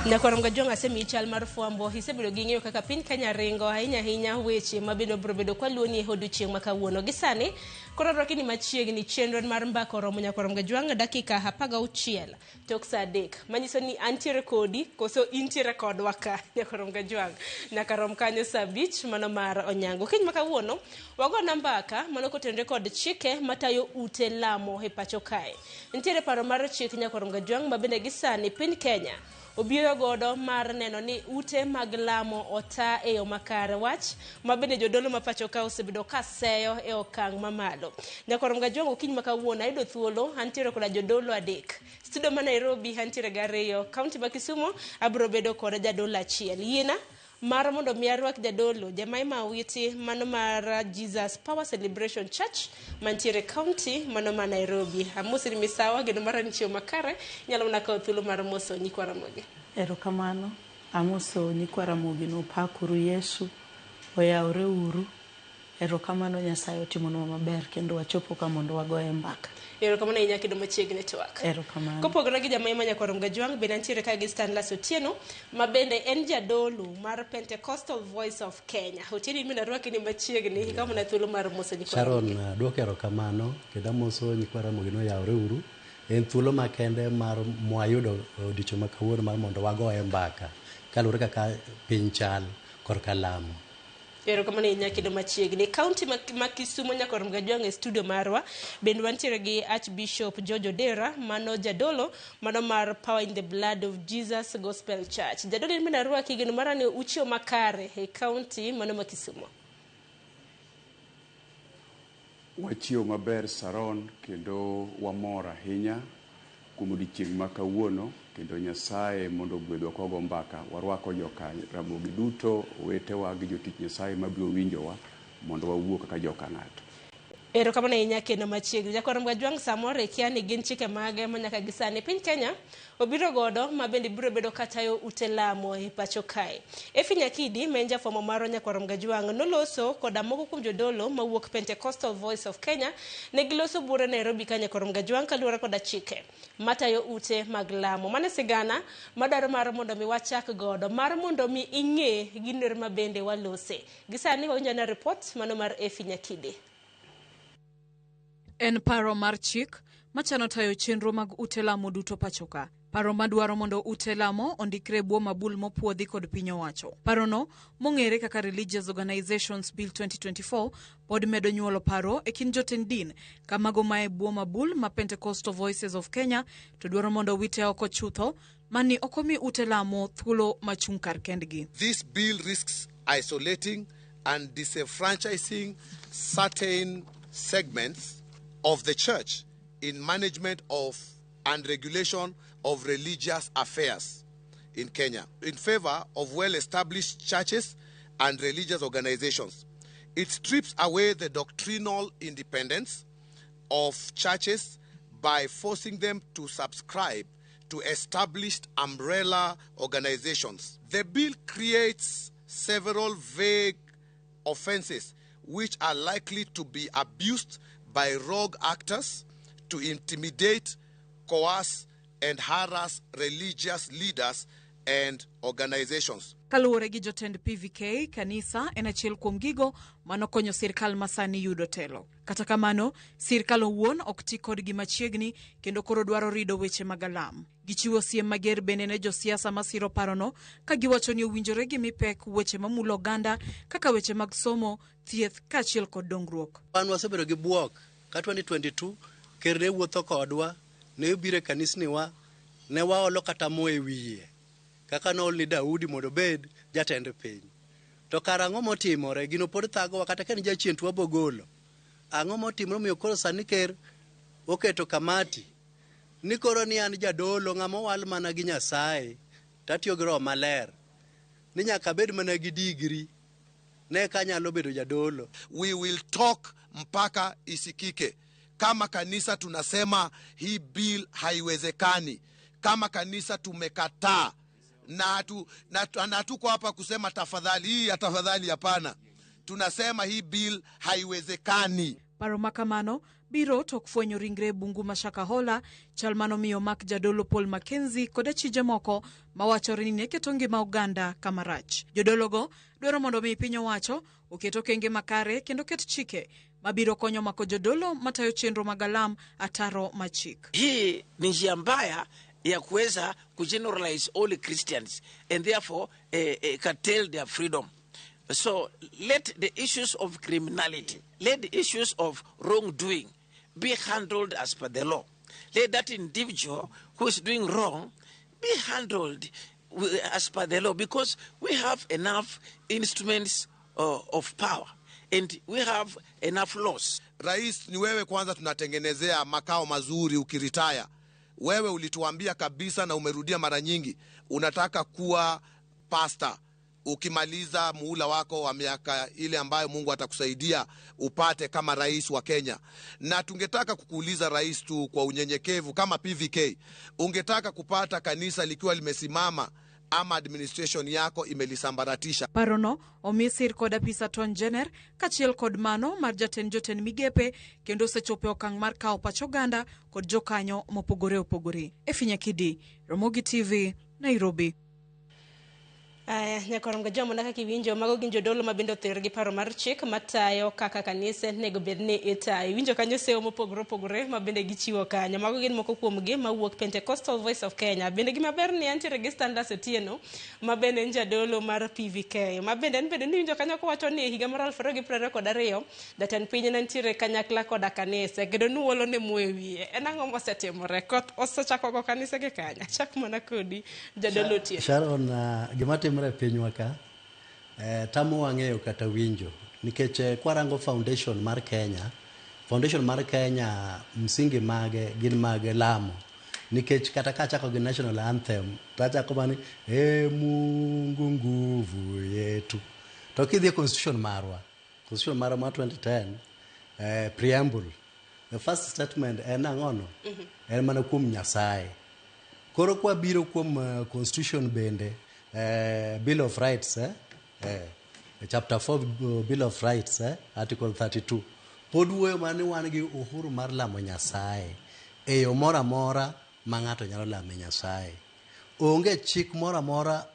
Nyakwar Mgajwang' asemiyi chal mar fwambo isebedo gi ng'eyo kaka piny Kenya ringo ahinya ahinya weche ma bende obiro bedo kwaluoni e odiochieng' ma kawuono. Gi sani koro rwaki ni machiegni chenro mar mbaka oromo Nyakwar Mgajwang' dakika 16 tok saa 3 manyiso ni antiere kodi koso intiere kodwa ka Nyakwar Mgajwang' nyaka rom kanyo saa 5 mano mar onyango. Kiny ma kawuono wagona mbaka mano kotenore kod chike matayo ute lamo e pacho kae. Nitiere paro mar chik Nyakwar Mgajwang' ma bende gi sani piny Kenya obiro godo mar neno ni ute mag lamo ota e yo makare wach ma bende jodolo ma pacho ka osebedo ka seyo e okang' mamalo. Nyakwar Mgajwang' okinyi ma kawuono ayudo thuolo antiere koda jodolo adek. Studio ma Nairobi antiere gi ariyo, kaunti ma Kisumu abiro bedo kod jadolo achiel. Yiena mar mondo mi arwak jadolo Jemima Awiti mano mar Jesus Power Celebration Church mantiere kaunti mano ma Nairobi. Amosi ni misawa geno mara ni chiemo makare inyalo mana kawo thuolo mar moso nyikwa Ramogi. Erokamano, amoso nyikwa Ramogi no pakuru Yesu, oyawre uru. Erokamano Nyasaye otimonwa maber kendo wachopo ka mondo wagoye mbaka. Erokamano ahinya kendo machiegni twak. Erokamano. Kopogore gi Jemima Nyakwar Mgajwang' bende antiere ka gi Stanlas Otieno ma bende en jadolo mar Pentecostal Voice of Kenya. Otieno in bende arwaki ni machiegni ikaw mana thuolo mar moso nyikwa Sharon, duoko erokamano kendo amoso nyikwa Ramogi noyawre uru. En thuolo makende mar mwayudo odiochieng' ma kawuono mar mondo wagoye mbaka kaluwore kaka piny chal korka lamo. Erokamano ahinya kendo machiegni. Kaunti ma Kisumu Nyakwar Mgajwang' e studio marwa bende wantiere gi Archbishop George Odera mano jadolo mano mar Power in the Blood of Jesus Gospel Church. Jadolo in bende arwaki geno mara ni uchiew makare e kaunti mano ma Kisumu. Wachiew maber Saron kendo wamor ahinya kuom odiochieng' ma kawuono kendo Nyasaye mondo ogwedhwa kogo mbaka. Warwako joka Ramogi duto, owetewa gi jotich Nyasaye mabiro winjowa mondo wawuo kaka joka ng'ato. Erokamano ahinya kendo machiegni. Nyakwar Mgajwang' samoro ikia ni gin chike mage ma nyaka gi sani piny Kenya obiro godo ma bende biro bedo katayo ute lamo e pacho kae. Efi Nyakidi ma en jafwambo marwa Nyakwar Mgajwang' noloso koda moko kuom jodolo mawuok Pentecostal Voice of Kenya ne giloso buore Nairobi ka Nyakwar Mgajwang' kaluwore koda chike matayo ute mag lamo. Mano e sigana madwaro mar mondo mi wachak godo mar mondo mi ing'e gino ma bende walose. Gi sani wawinjo ane report mano mar Efi Nyakidi. En paro mar chik machano tayo chenro mag ute lamo duto pachoka. Paro madwaro mondo ute lamo ondikre e bwo mabul mopuodhi kod piny owacho. Parono, mong'ere kaka Religious Organizations Bill 2024, pod medo nyuolo paro e kind jotend din ka mago mae bwo mabul ma Pentecostal Voices of Kenya to dwaro mondo wite oko chutho mani ok omi ute lamo thuolo machung' kar kendgi. This bill risks isolating and disenfranchising certain segments of the church in management of and regulation of religious affairs in Kenya in favor of well-established churches and religious organizations. It strips away the doctrinal independence of churches by forcing them to subscribe to established umbrella organizations. The bill creates several vague offenses which are likely to be abused by rogue actors to intimidate, coerce, and harass religious leaders and organizations. Kaluwore gi jotend PVK, kanisa en achiel kuom gigo manokonyo sirkal masani yudo telo. Kata kamano, sirkal owuon ok ti kodgi machiegni kendo koro dwaro rido weche mag alam. Gichiwo siem mager bende ne josiasa masiro parono ka giwacho ni owinjore gimi pek weche mamulo oganda kaka weche mag somo, thieth kaachiel kod dongruok. Wan wasebedo gi bwok ka 2022 ker ne wuotho kodwa, ne obiro e kanisniwa, ne waolo kata mo e wiye kaka nool ni Daudi mondo obed jatend piny. To kara ang'o motimore? Gino pod thagowa kata ka en jachien to wabogolo. Ang'o motimore omiyo koro sani ker oketo kamati ni koro ni an jadolo ng'ama owal mana gi Nyasaye tatiyo gi Roho Maler ni nyaka abed mana gi digri ne eka anyalo bedo jadolo. We will talk mpaka isikike. Kama kanisa tunasema hii bill haiwezekani. Kama kanisa tumekataa na hatuko hapa kusema tafadhali hii ya tafadhali, hapana. Tunasema hii bill haiwezekani. Paro makamano biro tok fwenyo ringre e bungu ma Shakahola, chal manomiyo mak jadolo Paul Mackenzie kod achije moko mawachore ni ne keto ngima oganda kama rach. Jodologo dwaro mondo mi piny owacho oket okenge makare kendo ket chike mabiro konyo mako jodolo matayo chenro mag alam ataro machik. Hii ni njia mbaya ya kuweza kugeneralize all Christians and therefore curtail their freedom. So let the issues of criminality, let the issues of wrongdoing be handled as per the law. Let that individual who is doing wrong be handled as per the law, because we have enough instruments of power and we have enough laws. Rais, ni wewe kwanza tunatengenezea makao mazuri ukiritaya. Wewe ulituambia kabisa na umerudia mara nyingi, unataka kuwa pastor ukimaliza muhula wako wa miaka ile ambayo Mungu atakusaidia upate kama rais wa Kenya. Na tungetaka kukuuliza rais tu kwa unyenyekevu kama PVK, ungetaka kupata kanisa likiwa limesimama ama administration yako imelisambaratisha? Parono omi sir kod apisa Tony Jenner kaachiel kod mano mar jatend jotend migepe kendo osechopo e okang' mar kawo pach oganda kod jokanyo mopogore opogore. Efinya Kidi, Ramogi TV, Nairobi. Aya, nyakorom ga joma kaka iwinjo mago gin jodolo ma bende other gi paro mar chik matayo kaka kanise nego bed ni itayo. Iwinjo kanyo sewo mopogore opogore ma bende gichiwo kanyo. Mago gin moko kuomgi mawuok Pentecostal Voice of Kenya. Bende gima ber ni antiere gi Standards Otieno ma bende en jadolo mar PVK. Ma bende en bende niwinjo kanyo kowacho ni e higa mar 2022 jatend piny ne nitiere kanyakla koda kanise kendo nuolo ne mo e wiye. En ang'o mosetimore? Koth osechako go kanise gi kanya. Chak mana kodi jadolo Otieno. Sharon, gima timore e pinywa ka tamowa ng'eyo kata winjo nikech kwarango foundation mar Kenya, foundation mar Kenya msingi mage gin mag lamo, nikech kata kachako gi national anthem tachako mani e Mungu nguvu yetu, to kidhi e constitution marwa, constitution marwa mar 2010 preamble, the first statement en ang'ono? En mana kuom Nyasaye. Koro kwabiro kuom constitution bende Bill of Rights, chapter 4 Bill of Rights, article 32 pod wuoyo mana ni wan gi uhuru mar lamo Nyasaye e yo moro amora ma ng'ato nyalo lame Nyasaye. Onge chik moro amora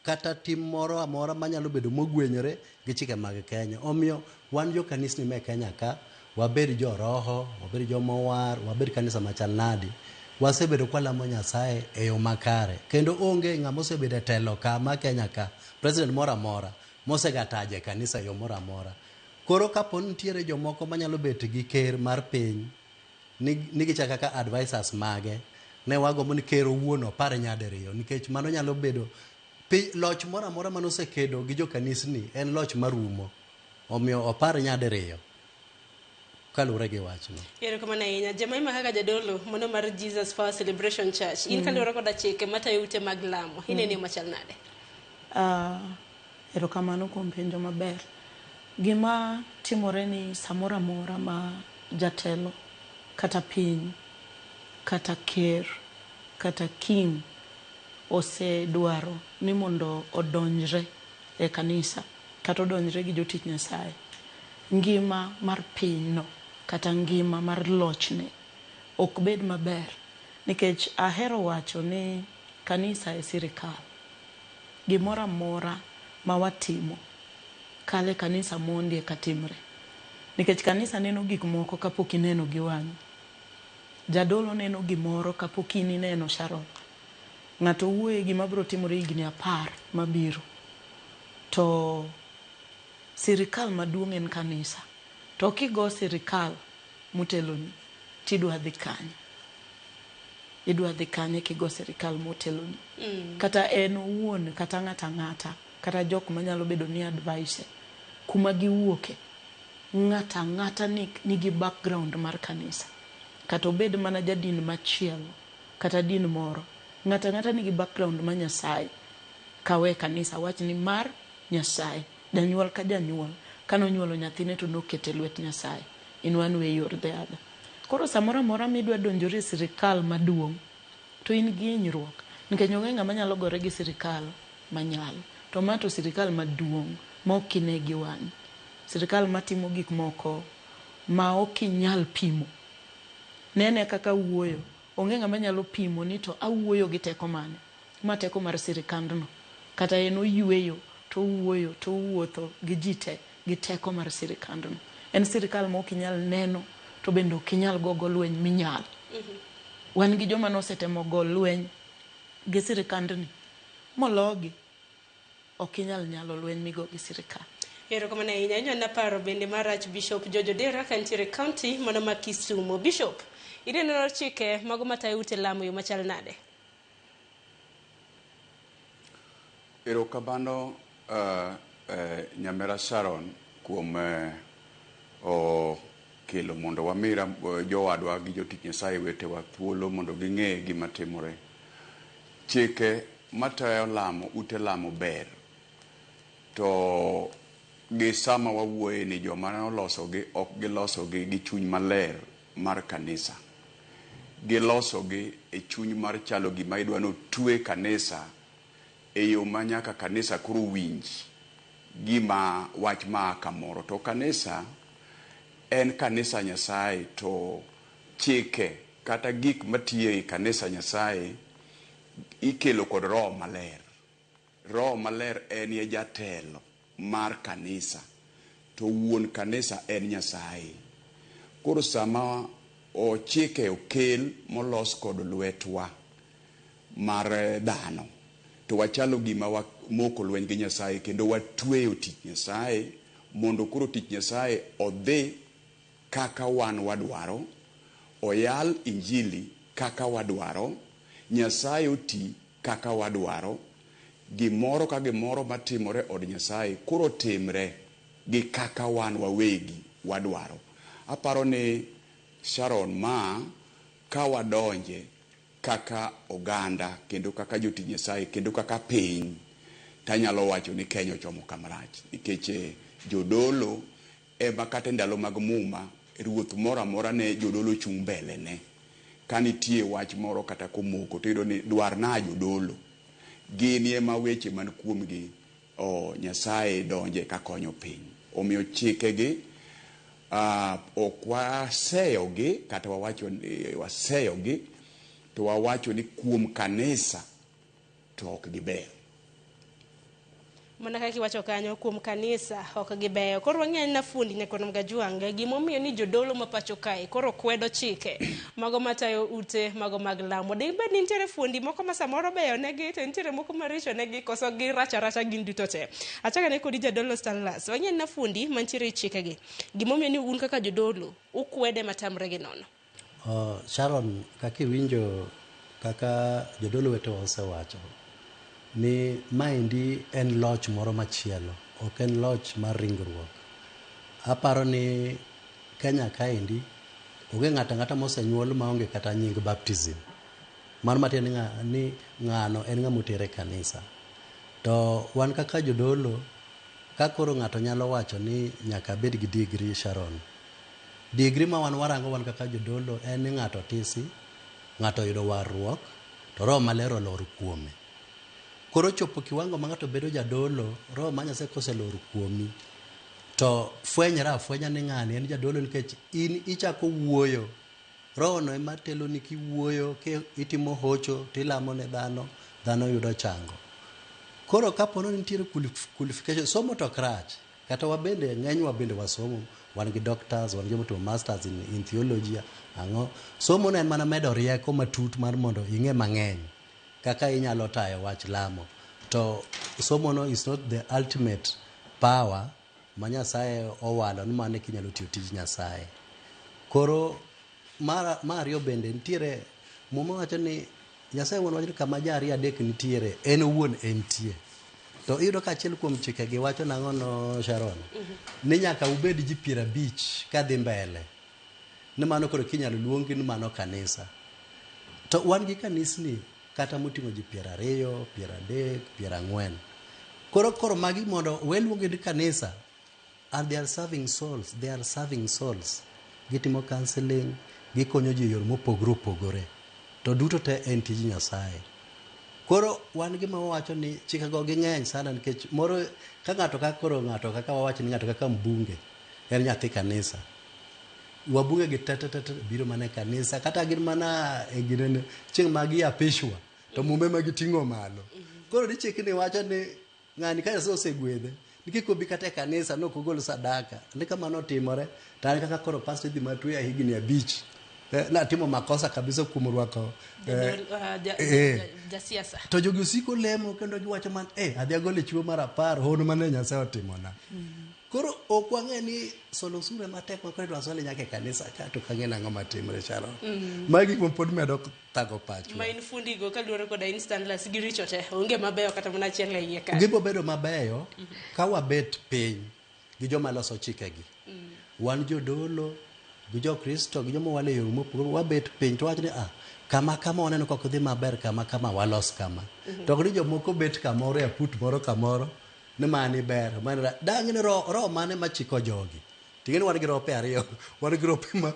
kata tim moro amora manyalo bedo mogwenyore gi chike mag Kenya. Omiyo wan jo kanisni me Kenya ka, wabed jo roho, wabed joma owar, wabed kanisa machal nadi, wasebedo kwalamo Nyasaye e yo makare. Kendo onge ng'ama osebedo e telo ka ma Kenya ka, president moro amora mosegataje kanisa e yo moro amora. Koro kapo ni nitiere jomoko manyalo bet gi ker mar piny ni gichal kaka advisors mage, ne wagombo ni ker owuon opar nyadiriyo, nikech mano nyalo bedo loch moro amora manosekedo gi jokanisni en loch marumo. Omiyo opar nyadiriyo kaluwore gi wachno. Erokamano ahinya. Jemaima kaka jadolo mano mar Jesus Power Celebration Church, in kaluwore koda chike matayo ute mag lamo, inene machal nade? Erokamano kuom penjo maber. Gima timore ni samoro amora ma jatelo kata piny kata ker kata king osedwaro ni mondo odonjre e kanisa kata odonjre gi jotich Nyasaye, ngima mar pinyno kata ngima mar lochne ok bed maber, nikech ahero wacho ni kanisa e sirikal. Gimoro amora ma watimo kale kanisa mondi eka timre, nikech kanisa neno gik moko kapok ineno gi wang'i. Jadolo neno gimoro kapok in ineno. Sharon, ng'ato wuoye gima biro timore higni 10 mabiro, to sirikal maduong' en kanisa. To kigo sirikal moteloni, tidwa dhi kanye? Idwa dhi kanye kigo sirikal moteloni? Kata en owuon, kata ng'ata ng'ata, kata jok manyalo bedo ni advice, kuma giwuoke, ng'ata ng'ata nigi background mar kanisa. Kata obed mana jadin machielo, kata din moro, ng'ata ng'ata nigi background mar Nyasaye. Kawe kanisa, wach ni mar Nyasaye. Janyuol ka janyuol, kanonyuolo nyathine to nokete lwet Nyasaye, in one way or the other. Koro samoro amora midwa donjori e sirikal maduong', to in gi hinyruok, nikech onge ng'ama nyalo gore gi sirikal manyalo. To ma to sirikal maduong' ma ok ine gi wang'i. Sirikal matimo gik moko ma ok inyal pimo. Nene kaka awuoyo, onge ng'ama nyalo pimo ni to awuoyo gi teko mane. Ma teko mar sirikandno. Kata en oyueyo to owuoyo to owuotho gi ji te gi teko mar sirikandno. En sirikal ma ok inyal neno to bende ok inyal gogo lweny minyal. Wan gi joma nosetemo go lweny gi sirikandni mologi. Ok inyal nyalo lweny migo gi sirikal. Erokamano ahinya. Inyalo paro bende mar Archbishop George Odera kantiere county mano ma Kisumu. Bishop, ineno chike mago matayo ute lamo yo machal nade? Erokamano Nyamera Sharon kuom kelo mondo wami jowadwa gi jotich Nyasaye wetewa thuolo mondo ging'e gima timore. Chike matayo lamo ute lamo ber to gi sama wawuoye ni joma nolosogi ok gilosogi gi chuny maler mar kanisa. Gilosogi e chuny mar chalo gima idwa ni otwe kanisa e yo ma nyaka kanisa koro winj gima wach maa kamoro. To kanisa en kanisa Nyasaye to chike kata gik matiyo e kanisa Nyasaye ikelo kod Roho Maler. Roho Maler en e jatelo mar kanisa to wuon kanisa en Nyasaye. Koro sama ochike okel molos kod lwetwa mar dhano to wachalo gima wamoko lweny gi Nyasaye kendo watweyo tich Nyasaye mondo koro tich Nyasaye odhi kaka wan wadwaro, oyal injili kaka wadwaro, Nyasaye oti kaka wadwaro, gimoro ka gimoro matimore od Nyasaye koro timre gi kaka wan wawegi wadwaro. Aparo ni Sharon ma ka wadonje kaka oganda kendo kaka jotich Nyasaye kendo kaka piny tanyalo wacho ni Kenya ochomo kama rach nikech jodolo ema kata ndalo mag muma ruoth moro amora ne jodolo chung' mbele ne. Ka nitie wach moro kata komoko tiyudo ni dwarna jodolo. Gin ema weche man kuomgi Nyasaye donje ka konyo piny. Omiyo chikegi ok waseyogi kata wawacho ni waseyogi to wawacho ni kuom kanisa to ok giber. Mana kaka iwacho kanyo kuom kanisa ok gibeyo. Koro wang'eyo na fundi Nyakono Mgajwang' gimomiyo ni jodolo ma pacho kae koro kwedo chike mago matayo ute mago mag lamo. Dibed ni nitiere fundi moko ma samoro beyo negi to nitiere moko maricho negi koso giracho aracha gin duto te. Achako ane kodi jadolo Stanlas. Wang'eyo na fundi mantiere e chikegi. Gimomiyo ni un kaka jodolo ukwede matamre gi nono. Sharon, kaka iwinjo kaka jodolo wetewa osewacho ni maendi en loch moro machielo, ok en loch mar ringruok. Aparo ni Kenya kaendi onge ng'ato ang'ata mosenyuol maonge kata nying baptism. Mano matiende ni ng'ano en ng'ama oter e kanisa. To wan kaka jodolo, ka koro ng'ato nyalo wacho ni nyaka abed gi degree Sharon. Degree ma wan warango wan kaka jodolo en ni ng'ato otisi, ng'ato oyudo warruok, to Roho Maler olor kuome. Koro chopo kiwango ma ng'ato bedo jadolo, Roho mar Nyasaye koselor kuomi, to fwenyre afwenya ni ng'ani en jadolo nikech in ichako wuoyo. Roho no ema teloni kiwuoyo, itimo hocho, tilamo ne dhano, dhano yudo chango. Koro kapo ni nitiere qualification, somo to ok rach. Kata wabende, ng'enywa bende wasomo, wan gi doctors, wan gi joma otimo masters in theology, ang'o. Somo no en mana medo rieko matut mar mondo ing'e mang'eny kaka inyalo tayo wach lamo. To somo no is not the ultimate power ma Nyasaye owalo ni mano eka inyalo tiyo tij Nyasaye. Koro mar ariyo bende nitiere, Muma wacho ni Nyasaye wuon wacho ni kama ji ariyo adek nitiere, en owuon entie. To iyudo ka achiel kuom chikegi wacho nang'o no Sharon? Ni nyaka ubed ji 50 kadhi mbele. Ni mano koro kinyalo luongi ni mano kanisa. To wan gi kanisni kata moting'o ji 20, 30, 40. Koro magi mondo we luongi ni kanisa, and they are serving souls, they are serving souls. Gitimo counseling, gikonyo ji e yore mopogore opogore. To duto te en tij Nyasaye. Koro wan gima wawacho ni chikego ging'eny sana nikech moro ka ng'ato ka koro ng'ato kaka wawacho ni ng'ato kaka mbunge en nyathi kanisa. Wabunge gi te te te te biro mana e kanisa kata gin mana e ginene chieng' ma giapishwa to mumbe ma giting'o malo. Koro ni chikni wacho ni ng'ani ka Nyasaye osegwedhe ni kik obi kata e kanisa ni ok ogol sadaka. Ni ka mano otimore to an kaka koro pastor idhi mana tweya higni abich. Natimo makosa kabisa kuom rwako jasiasa. To jogi osiko lemo kendo giwacho man adhi agol chiwo mar 10 hono mane Nyasaye otimona. Koro ok wang'e ni solo osuru ema tek ma koro idwa sole nyaka e kanisa ka to ok ang'e nang'o matimre Sharon. Magi gik ma pod medo thago pachwa. Ma in fundigo kaluwore koda Instandlas giricho te, onge mabeyo kata mana achiel e iye kanyo. Gibo bedo mabeyo ka wabet piny gi joma loso chikegi. Wan jodolo gi jokristo gi joma wale yore mopogore wabet piny to wach ni kama kama waneno ka ok dhi maber kama kama walos kama. To ok ni jomoko bet kamoro e aput moro kamoro ni mani ber mani dang' ni roho mane machiko jogi. Ting'e ni wan gi rope ariyo, wan gi rope ma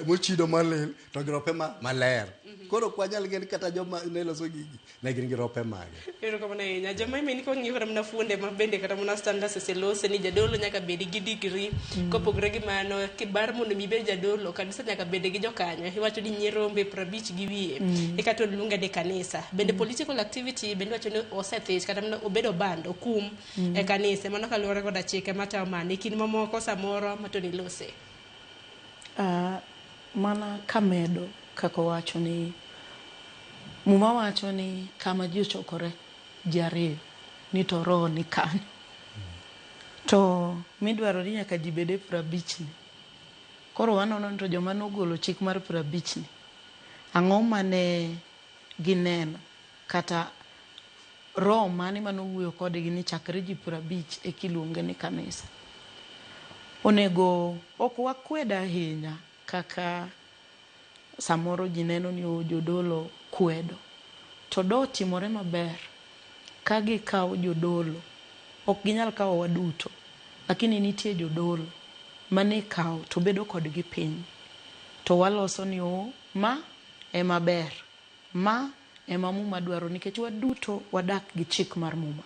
mochido malil to gi rope maler. Koro ok wanyal ng'e ni kata joma ne loso gigi ne gin gi rope mage. Erokamano ahinya. Joma imeni kwang'iyo kata mana fuonde ma bende kata mana standards oselose ni jadolo nyaka bed gi degree. Kopogore gi mano, bar mondo mi ibed jadolo, kanisa nyaka bed gi jokanyo. Iwacho ni nyirombe 50 gi wiye. Eka to luonge ni kanisa. Bende political activity bende iwacho ni osethich kata mana obedo banned, okum e kanisa. Mano kaluwore koda chike matayo mano. E kind mamoko samoro ma to nilose. Mana kamedo kaka owacho ni Muma wacho ni kama ji ochokore ji ariyo ni to roho ni kanyo. To midwaro ni nyaka ji bed e 50 ni. Koro wanono ni to joma nogolo chik mar 50 ni ang'o mane gineno kata roho mane manowuoyo kodgi ni chakre ji 50 eka iluonge ni kanisa. Onego ok wakwed ahinya kaka samoro ji neno ni jodolo kwedo. To do timore maber ka gikawo jodolo, ok ginyal kawo waduto, lakini nitie jodolo mane ikawo to bedo kodgi piny. To waloso ni ma ema ber, ma ema Muma dwaro nikech waduto wadak gi chik mar Muma.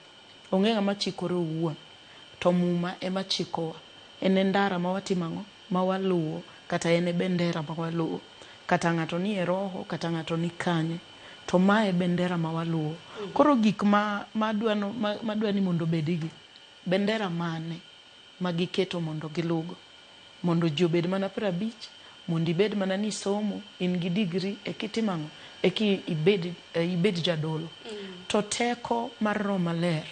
Onge ng'ama chikore owuon, to Muma ema chikowa. En e ndara ma watimo ang'o? Ma waluwo, kata en e bendera ma waluwo. Kata ng'ato ni e roho, kata ng'ato ni kanye. To ma e bendera ma waluwo. Koro gik ma madwa ni mondo obedgi, bendera mane ma giketo mondo gilugo? Mondo ji obed mana 50, mondo ibed mana ni somo, in gi degree, eka itimo ang'o? Eka ibed jadolo. To teko mar Roho Maler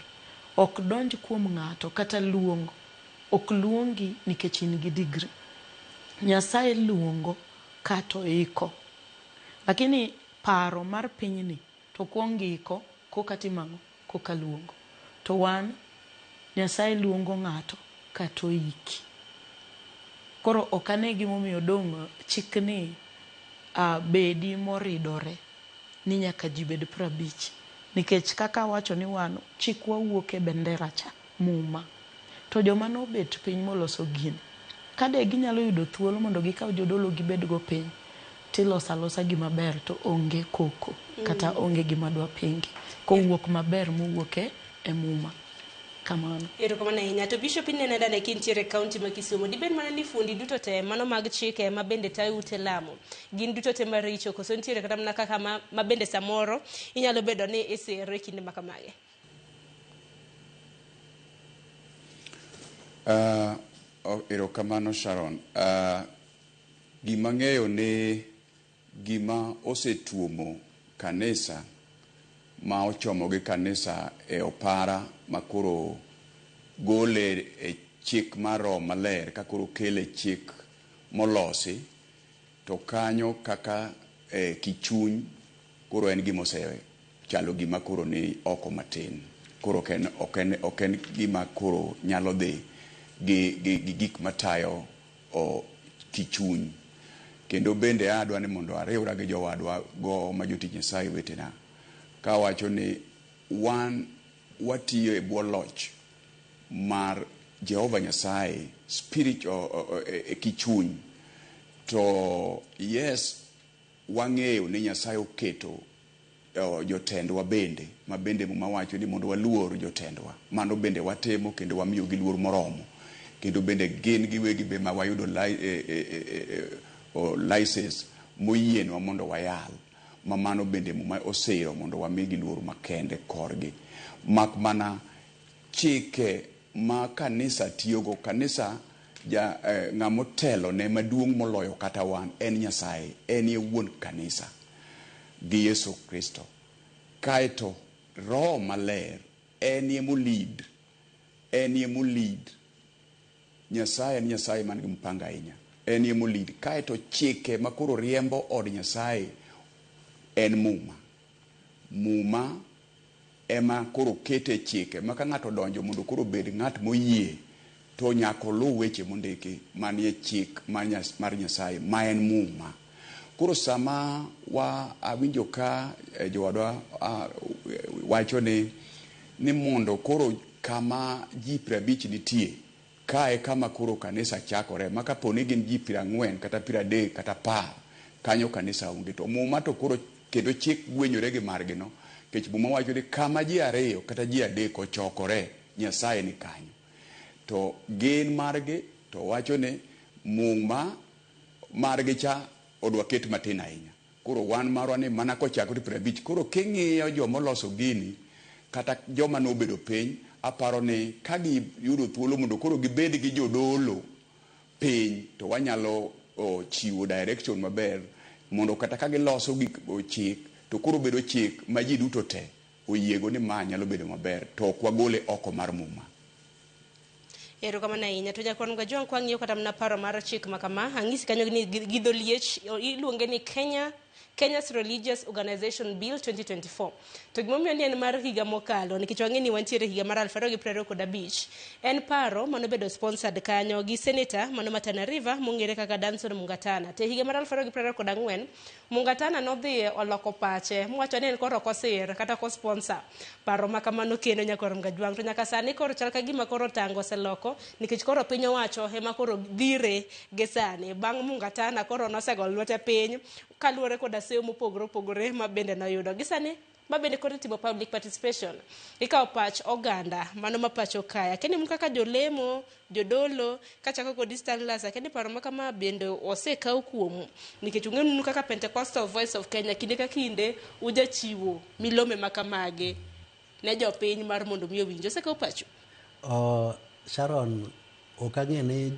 ok donj kuom ng'ato kata luong. Ok luongi nikech in gi degree. Nyasaye luongo kato iko. Lakini paro mar pinyni to kuong iko koka timo ang'o? Koka luongo. To wan Nyasaye luongo ng'ato kato iki. Koro ok ane gimomiyo dong' chikni bedi moridore ni nyaka ji bed 50. Nikech kaka awacho ni wan chikwa wuok e bendera cha, Muma. To joma nobet piny moloso gini, kade ginyalo yudo thuolo mondo gikaw jodolo gibed go piny, tiloso alosa gima ber to onge koko kata onge gima dwa pingi. Kowuok maber mowuok e Muma. Kamano. Erokamano ahinya. To Bishop inene dane kintiere e kaunti ma Kisumu. Dibed mana ni fundi duto te mano mag chike ma bende tayo ute lamo gin duto te maricho koso nitiere kata mana kaka ma bende samoro inyalo bedo ni isiro e kinde ma kamagi? Erokamano Sharon. Gima ng'eyo ni gima osetuomo kanisa ma ochomo gi kanisa e opara ma koro gole e chik mar Roho Maler ka koro kele chik molosi to kanyo kaka kichuny koro en gima osechalo gima koro ni oko matin. Koro ok en gima koro nyalo dhi gi gik matayo kichuny. Kendo bende adwa ni mondo ariwra gi jowadwa go ma jotich Nyasaye wetena kawacho ni wan watiyo e bwo loch mar Jehova Nyasaye spiritual e kichuny. To yes, wang'eyo ni Nyasaye oketo jotendwa bende, ma bende Muma wacho ni mondo waluor jotendwa. Mano bende watimo kendo wamiyogi luor moromo. Kendo bende gin giwegi be ma wayudo license moyienwa mondo wayal. Ma mano bende Muma osiro mondo wamigi luor makende korgi. Mak mana chike ma kanisa tiyogo, kanisa ja ng'ama otelo ne maduong' moloyo kata wan en Nyasaye, en e wuon kanisa gi Yesu Kristo. Kaeto Roho Maler en emo lead, en emo lead. Nyasaye en Nyasaye man gi mpango ahinya. En emo lead. Kaeto chike ma koro riembo od Nyasaye en Muma. Muma ema koro kete chike ma ka ng'ato odonjo mondo koro obed ng'at moyie to nyaka oluw weche mondiki manie chik mar Nyasaye ma en Muma. Koro sama wa awinjo ka jowadwa wacho ni mondo koro kama ji 50 nitie, kae kama koro kanisa chakore, ma kapo ni gin ji 40 kata 30 kata 10, kanyo kanisa onge. To Muma to koro kendo chik gwenyore gi margi no, nikech Muma wacho ni kama ji 2 kata ji 3 ochokore, Nyasaye ni kanyo. To gin margi to wacho ni Muma margi cha odwa ket matin ahinya. Koro wan marwa ni mana kochakore 50. Koro king'iyo jomoloso gini kata joma nobedo piny, aparo ni ka giyudo thuolo mondo koro gibed gi jodolo piny, to wanyalo chiwo direction maber mondo kata ka giloso gik chik to koro bedo chik ma ji duto te oyiego ni ma nyalo bedo maber, to ok wagole oko mar Muma. Erokamano ahinya. To Jakwan Gajwang', kwang'iyo kata mana paro mar chik ma kama, ang'isi kanyo ni gi dho liech iluonge ni Kenya's Religious Organization Bill 2024. To gimomiyo ni en mar higa mokalo, nikech wang'e ni wantiere higa mar 2025, en paro manobedo sponsored kanyo gi senator mano ma Tana River mong'ere kaka Danson Mungatana. To e higa mar 2024, Mungatana nodhi oloko pache mowacho ni en koro ok osir kata ok osponsor paro ma kamano kendo Nyakwar Gajwang'. To nyaka sani koro chal ka gima koro tango oseloko, nikech koro piny owacho ema koro dhire gi sani. Bang' Mungatana koro nosego lwete piny kaluwore koda seyo mopogore opogore ma bende noyudo. Gi sani ma bende koro itimo public participation. Ikawo pach oganda mano ma pacho kae. Akia ni un kaka jolemo, jodolo, kachako kod Stanlas, akia ni paro ma kama bende osekaw kuomu. Nikech ung'eyo kaka Pentecostal Voice of Kenya kinde ka kinde ujachiwo milome ma kamagi ne jopiny mar mondo mi owinj. Osekaw pachu? Sharon, ok ang'e ni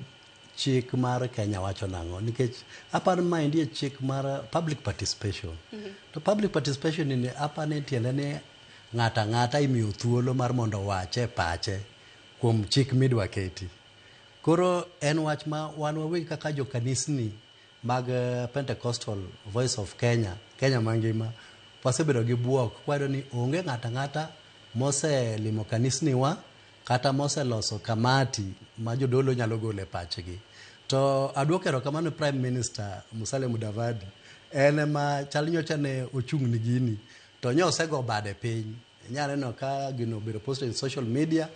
chik mar Kenya wacho nang'o, nikech aparo maendi e chik mar public participation. To public participation ni aparo ni tiende ni ng'ato ang'ata imiyo thuolo mar mondo owache pache kuom chik midwa keti. Koro en wach ma wan wawegi kaka jokanisni mag Pentecostal Voice of Kenya, Kenya mangima, wasebedo gi buok kwayudo ni onge ng'ato ang'ata moselimo kanisniwa kata moseloso kamati ma jodolo nyalo golo e pachgi. To aduoko erokamano Prime Minister Musalia Mudavadi, en ema chal nyocha ne ochung' ni gini, to nyo osego bade piny. Inyalo neno ka gino obedo posted in social media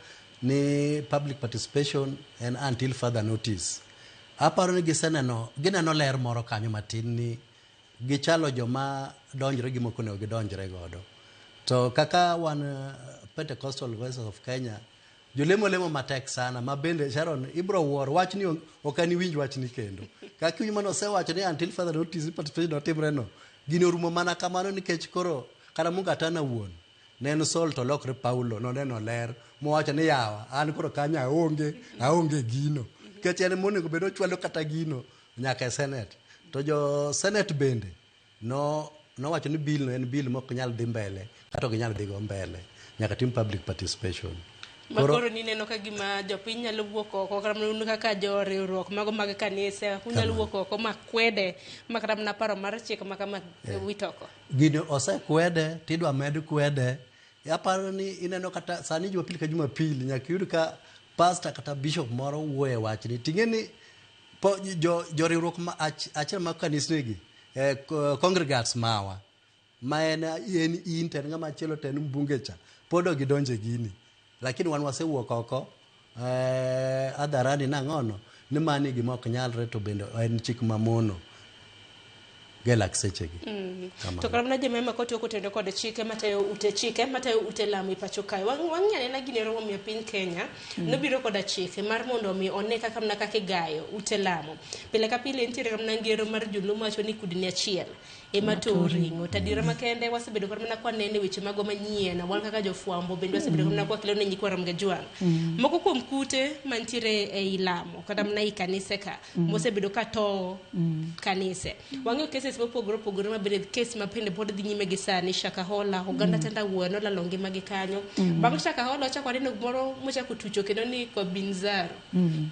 ni public participation en until further notice. Aparo ni giseneno, gineno ler moro kanyo matin ni gichalo joma donjre gi mok onego gidonjre godo. To kaka wan Pentecostal Voices of Kenya, jolemo lemo matek sana, ma bende Sharon ibro wuoro wachni ok aniwinj wachni kendo. Kaka iwinjo mane osewacho ni until further notice participation otimre no, gini orumo mana kamano nikech koro kata Mungatana wuon ne en Saul to olokre Paulo, noneno ler mowacho ni yawa an koro kanyo aonge gino. Nikech en monego bed ochwalo kata gino nyaka e Senate. To jo Senate bende nowacho ni bill no en bill mok nyal dhi mbele kata ok nyal dhi go mbele, nyaka tim public participation. Ma koro nineno ka gima jopiny nyalo wuok oko, kata mana un kaka jo riwruok mago mag kanisa, unyalo wuok oko ma kwede ma kata mana paro mar chik ma kama wit oko. Gini osekwede tidwa med kwede. Aparo ni ineno kata sani Jumapili ka Jumapili nyaka iyud ka pastor kata bishop moro wuoyo e wachni. Ting'e ni jo riwruok ma achiel mag kanisni gi, congregants mawa, ma en in to en ng'ama chielo to en mbunge cha, pod ok gidonjo e gini. Lakini wan wasewuok oko hadharani nang'ono ni mani gima ok nyalre to bende en chik mamono. Ge laksechegi. Kamano. To kata mana jemema kotiyo kotenore kod chike matayo ute chike matayo ute lamo e pacho kae. Wang'i anena gini ero momiyo piny Kenya nobiro koda chike mar mondo mi one kaka mana kaka igayo ute lamo. Pile ka pile nitiere mana ngero mar joluo mawacho ni kudni achiel ema towo ring'o. To adiera makende wasebedo kata mana kwanene weche magwa manyien wan kaka jofwambo bende wasebedo kata mana kwakelo ne nyikwa Ramogi Ajwang'. Moko kuom kute mantiere ei lamo kata mana ei kanise ka mosebedo ka towo kanise. Wang'eyo cases mopogore opogore ma bende case ma bende pod dhi nyime gi sani Shakahola, oganda Tandawuoya nolalo ngimagi kanyo. Bang' Shakahola wachako waneno gimoro mochako tucho kendo ni Kobinzaro.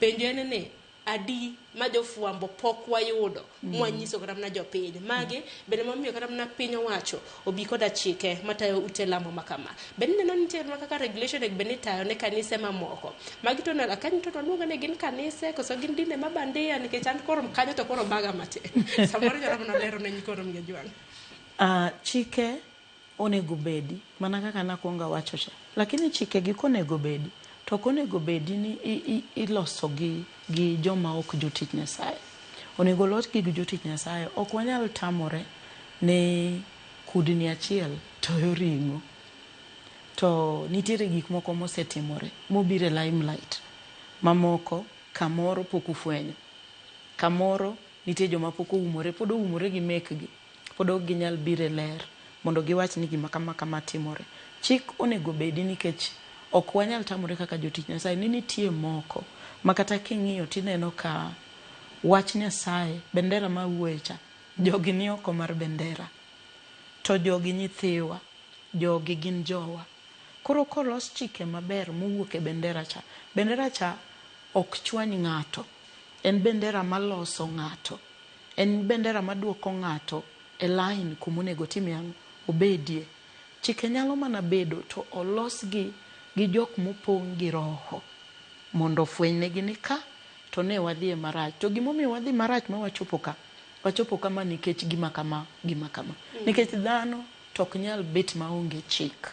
Penjo en ni adi ma jofwambo pok wayudo mwanyiso kata mana jopiny magi bende momiyo kata mana piny owacho obi koda chike matayo ute lamo ma kama bende ineno ni nitie mana kaka regulation onego bed ni itayo ne kanise mamoko magi to kanyo to waluongo ni gin kanise koso gin dinde ma bandia nikech an koro kanyo to koro baga matin samoro inyalo mana lero ne nyikwa Ramogi Ajwang'. Chike onego bedi mana kaka nakwongo awacho cha, lakini chike gi konego bedi to ok onego bedi ni iloso gi joma ok jotich Nyasaye. Onego losgi gi jotich Nyasaye. Ok wanyal tamore ni kudni achiel toyo ring'o. To nitiere gik moko mosetimore mobiro e limelight mamoko kamoro pok ufwenyo. Kamoro nitie joma pok oumore, pod oumore gi mekgi, pod ok ginyal biro e ler mondo giwach ni gima kama kama timore. Chik onego bedi nikech ok wanyal tamore kaka jotich Nyasaye ni nitie moko ma kata king'iyo tineno ka wach Nyasaye, bendera ma wuoye cha, jogi ni oko mar bendera. To jogi nyithiwa, jogi gin jowa. Koro kolos chike maber mowuok e bendera cha, bendera cha ok chwany ng'ato. En bendera maloso ng'ato. En bendera maduoko ng'ato e line kumonego otimie ang'o? Obedie. Chike nyalo mana bedo to olosgi gi jok mopong' gi roho mondo ofwenynegi ni ka to ne wadhie marach. To gimomiyo wadhi marach ma wachopo ka, wachopo kama nikech gima kama, gima kama. Nikech dhano to ok nyal bet maonge chik.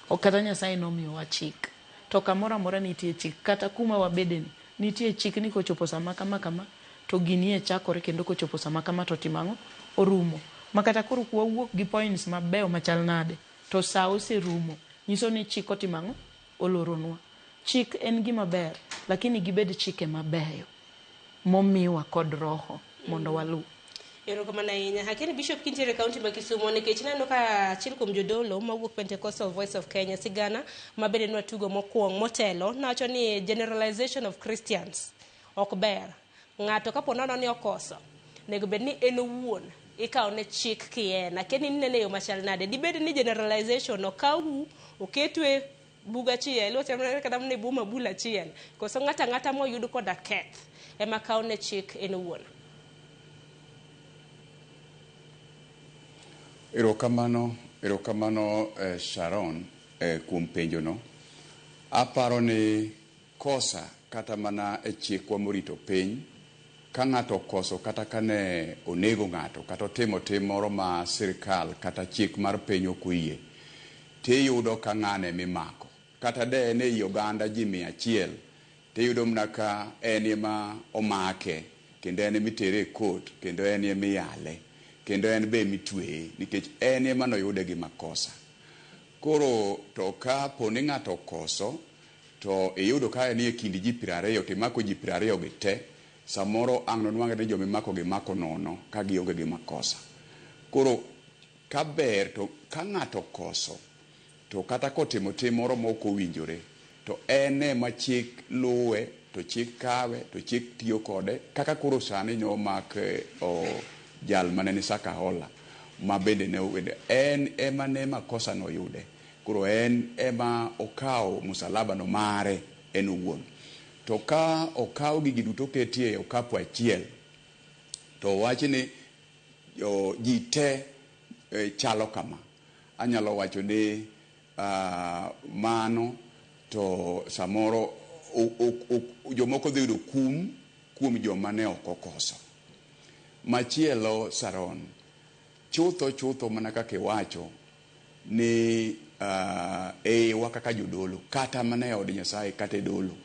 Ok kata Nyasaye nomiyowa chik. To kamoro amora nitie chik. Kata kuma wabede ni, nitie chik ni kochopo sama kama kama, to gini e chakore kendo kochopo sama kama to timo ang'o? Orumo. Ma kata koro kwawuok gi points mabeyo machal nade, to sa oserumo. Nyiso ni chik otimo ang'o? Oloronwa. Chik en gima ber, lakini gibed chike mabeyo momiwa kod roho mondo waluw. Erokamano ahinya. Akeni Bishop kintiere e kaunti ma Kisumu nikech ineno ka achiel kuom jodolo mawuok Pentecostal Voice of Kenya sigana ma bende nwatugo mokwong motelo nowacho ni generalization of Christians ok ber. Ng'ato kapo nono ni okoso, onego bed ni en owuon ikawo ne chik kien. Akeni inene e yo machal nade? Dibed ni generalization okawu oketu e bug achiel, iwacho kata mana e bwo mabul achiel, koso ng'ato ang'ata moyud koda keth ema kawo ne chik en owuon? Erokamano, erokamano Sharon kuom penjono. Aparo ni kosa kata mana e chikwa morito piny, ka ng'ato okoso kata ka ne onego ng'ato kata otimo tim moro ma sirikal kata chik mar piny ok oyie, tiyudo ka ng'ane mimako. Kata de en ei oganda ji 100, tiyudo mana ka en ema omake, kendo en ema itere e court, kendo en ema iyale, kendo en be emitweye, nikech en ema noyude gi makosa. Koro to ka po ni ng'ato okoso, to iyudo ka en e kind ji 20 to imako ji 20 gi te, samoro ang' nonwang'e ni jomimako gi mako nono ka gionge gi makosa. Koro ka ber to ka ng'ato okoso, to kata kotimo tim moro ma ok owinjore, to en ema chik luwe, to chik kawe, to chik tiyo kode, kaka koro sani nomak jal mane ni Shakahola, ma bende ne owede, en ema ne makosa noyude. Koro en ema okawo musalaba no mare en owuon. To ka okaw gigi duto oketie e okapu achiel, to owach ni ji te chalo kama. Anyalo wacho ni mano to samoro jomoko dhi yudo kum kuom joma ne ok okoso. Machielo Sharon, chutho chutho mana kaka iwacho ni eiwa kaka jodolo, kata mana e od Nyasaye kata e dolo,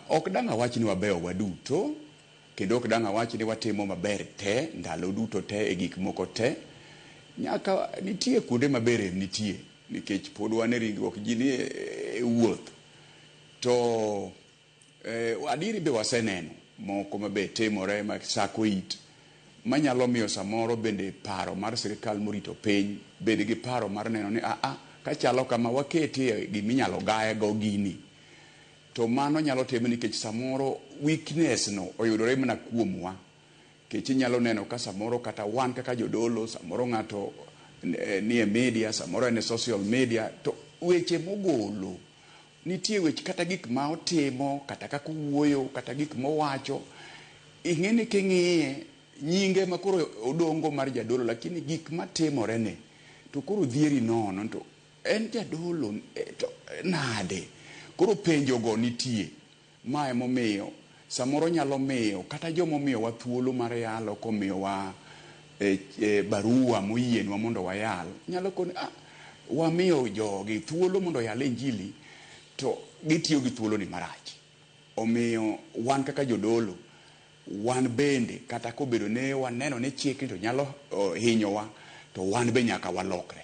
ok dang' awach ni wabeyo waduto, Kendo ok dang' awach ni watimo maber te ndalo duto te e gik moko te. Nyaka nitie kuonde maber rem nitie nikech pod wan e ringruok ji ni e wuoth. To adieri be waseneno moko mabe timore ma sako it manyalo miyo samoro bende paro mar sirikal morito piny bed gi paro mar neno ni aa kachalo kama waketie giminyalo gaye go gini. To mano nyalo time nikech samoro weakness no oyudore mana kuomwa. Nikech inyalo neno ka samoro kata wan kaka jodolo, samoro ng'ato nie media, samoro en e social media, to weche mogolo nitie weche kata gik ma otimo, kata kaka owuoyo, kata gik mowacho. Ing'e ni king'iye nyinge ma koro odongo mar jadolo, lakini gik matimore ne to koro dhieri nono to en jadolo to nade? Koro penjo go nitie. Ma emomiyo samoro nyalo miyo kata jomomiyowa thuolo mar yalo komiyowa barua moyienwa mondo wayal nyalo koni wamiyo jogi thuolo mondo oyal injili to gitiyo gi thuolo ni marach. Omiyo wan kaka jodolo wan bende kata kobedo ne waneno ni chikni to nyalo hinyowa to wan be nyaka walokre.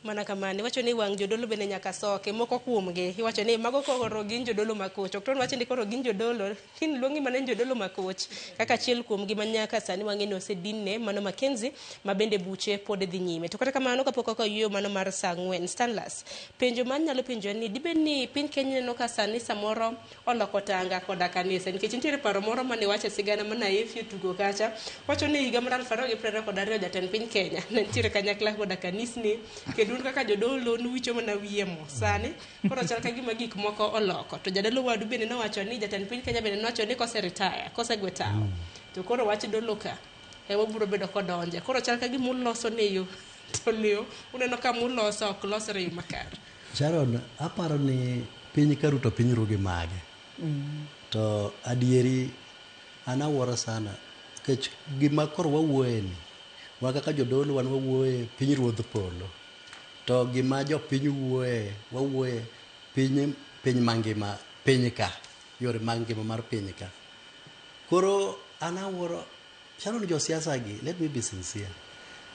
Mana kamano, iwacho ni wang' jodolo bende nyaka soke, moko kuomgi. Iwacho ni mago koro gin jodolo makoch. Ok to wacho ni koro gin jodolo, in luongi mana ni jodolo makoch. Kaka achiel kuomgi ma nyaka sani wang'e ni osedinne, mano Mackenzie, ma bende buche pod dhi nyime. To kata kamano kapok ok oyueyo mano mar saa 4, Stanlas, penjo ma anyalo penjo en ni dibed ni piny Kenya neno ka sani samoro oloko tanga koda kanisa, nikech nitiere paro moro mane wacho sigana mana AFU tugo kacha, wacho ni higa mar 2022 jatend piny Kenya ne nitiere kanyakla koda kanisni, kendo un kaka jodolo nuwicho mana wiye mo sani koro chal ka gima gik moko oloko. To jadolo wadu bende nowacho ni jatend piny Kenya bende nowacho ni kose retire, kosegwe tawo, to koro wach dolo ka ema biro bedo kodonje. Koro chal ka gima uloso ne yo to leo uneno ka muloso ok losre e yo makare. Sharon, aparo ni piny ka ruto piny ru gi mage. To adieri an awuoro sana nikech gima koro wawuoye ni wan kaka jodolo wan wawuoye piny ruodh polo. To gima jopiny wuoye, wawuoye piny piny mangima, piny ka, yore mag ngima mar piny ka. Koro an awuoro, Sharon, josiasa gi, let me be sincere.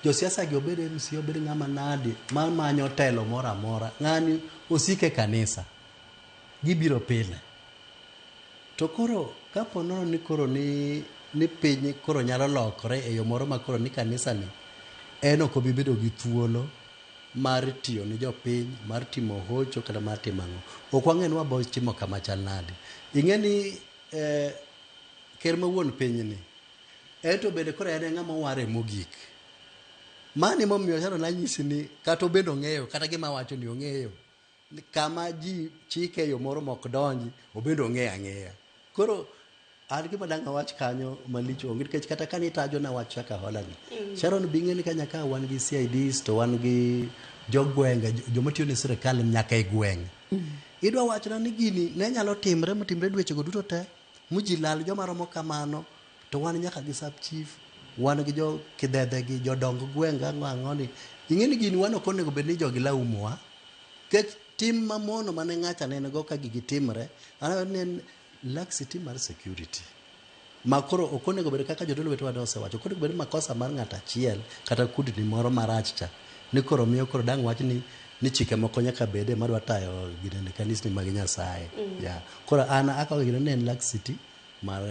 Josiasa gi obed MC, obed ng'ama nadi, ma manyo telo moro amora, ng'ani osike kanisa, gibiro pile. To koro kapo nono ni koro ni piny koro nyalo lokore e yo moro ma koro ni kanisa ni en ok obi bedo gi thuolo mar tiyo ne jopiny, mar timo hocho kata mar timo ang'o. Ok wang'e ni wabo timo kama chal nade. Ing'e ni ker ma wuon piny ni en to bende koro en e ng'ama oware mogik. Mano emomiyo Sharon anyisi ni kata obed ong'eyo kata gima awacho ni ong'eyo ni kama ji chike e yo moro mok donji obende ong'eyo ang'eya. Koro an gima dang' awach kanyo malich onge nikech kata kane itajo nawach kaka hola ni. Sharon be ing'e ni ka nyaka wan gi CIDs to wan gi jogwenge joma tiyo ne sirikal nyaka e gweng'. Idwa wachona ni gini ne nyalo timre motimre dweche go duto te muji lal joma romo kamano to wan nyaka gi sub chief wan gi jo kidhedhe gi jodong gweng' ang'o ang'o ni ing'e ni gini wan ok onego bed ni jogi laumowa nikech tim mamono mane ng'acha ne go ka gigi timre aneno ni en laxity mar security ma koro ok onego bed kaka jodolo wetewa ne osewacho ok onego bed makosa mar ng'ato achiel kata kudni moro marach cha ni koro miyo koro dang' wach ni chike moko nyaka bede madwa tayo ginene kanisni mag Nyasaye. Yeah. Koro an akawo gino ni en laxity mar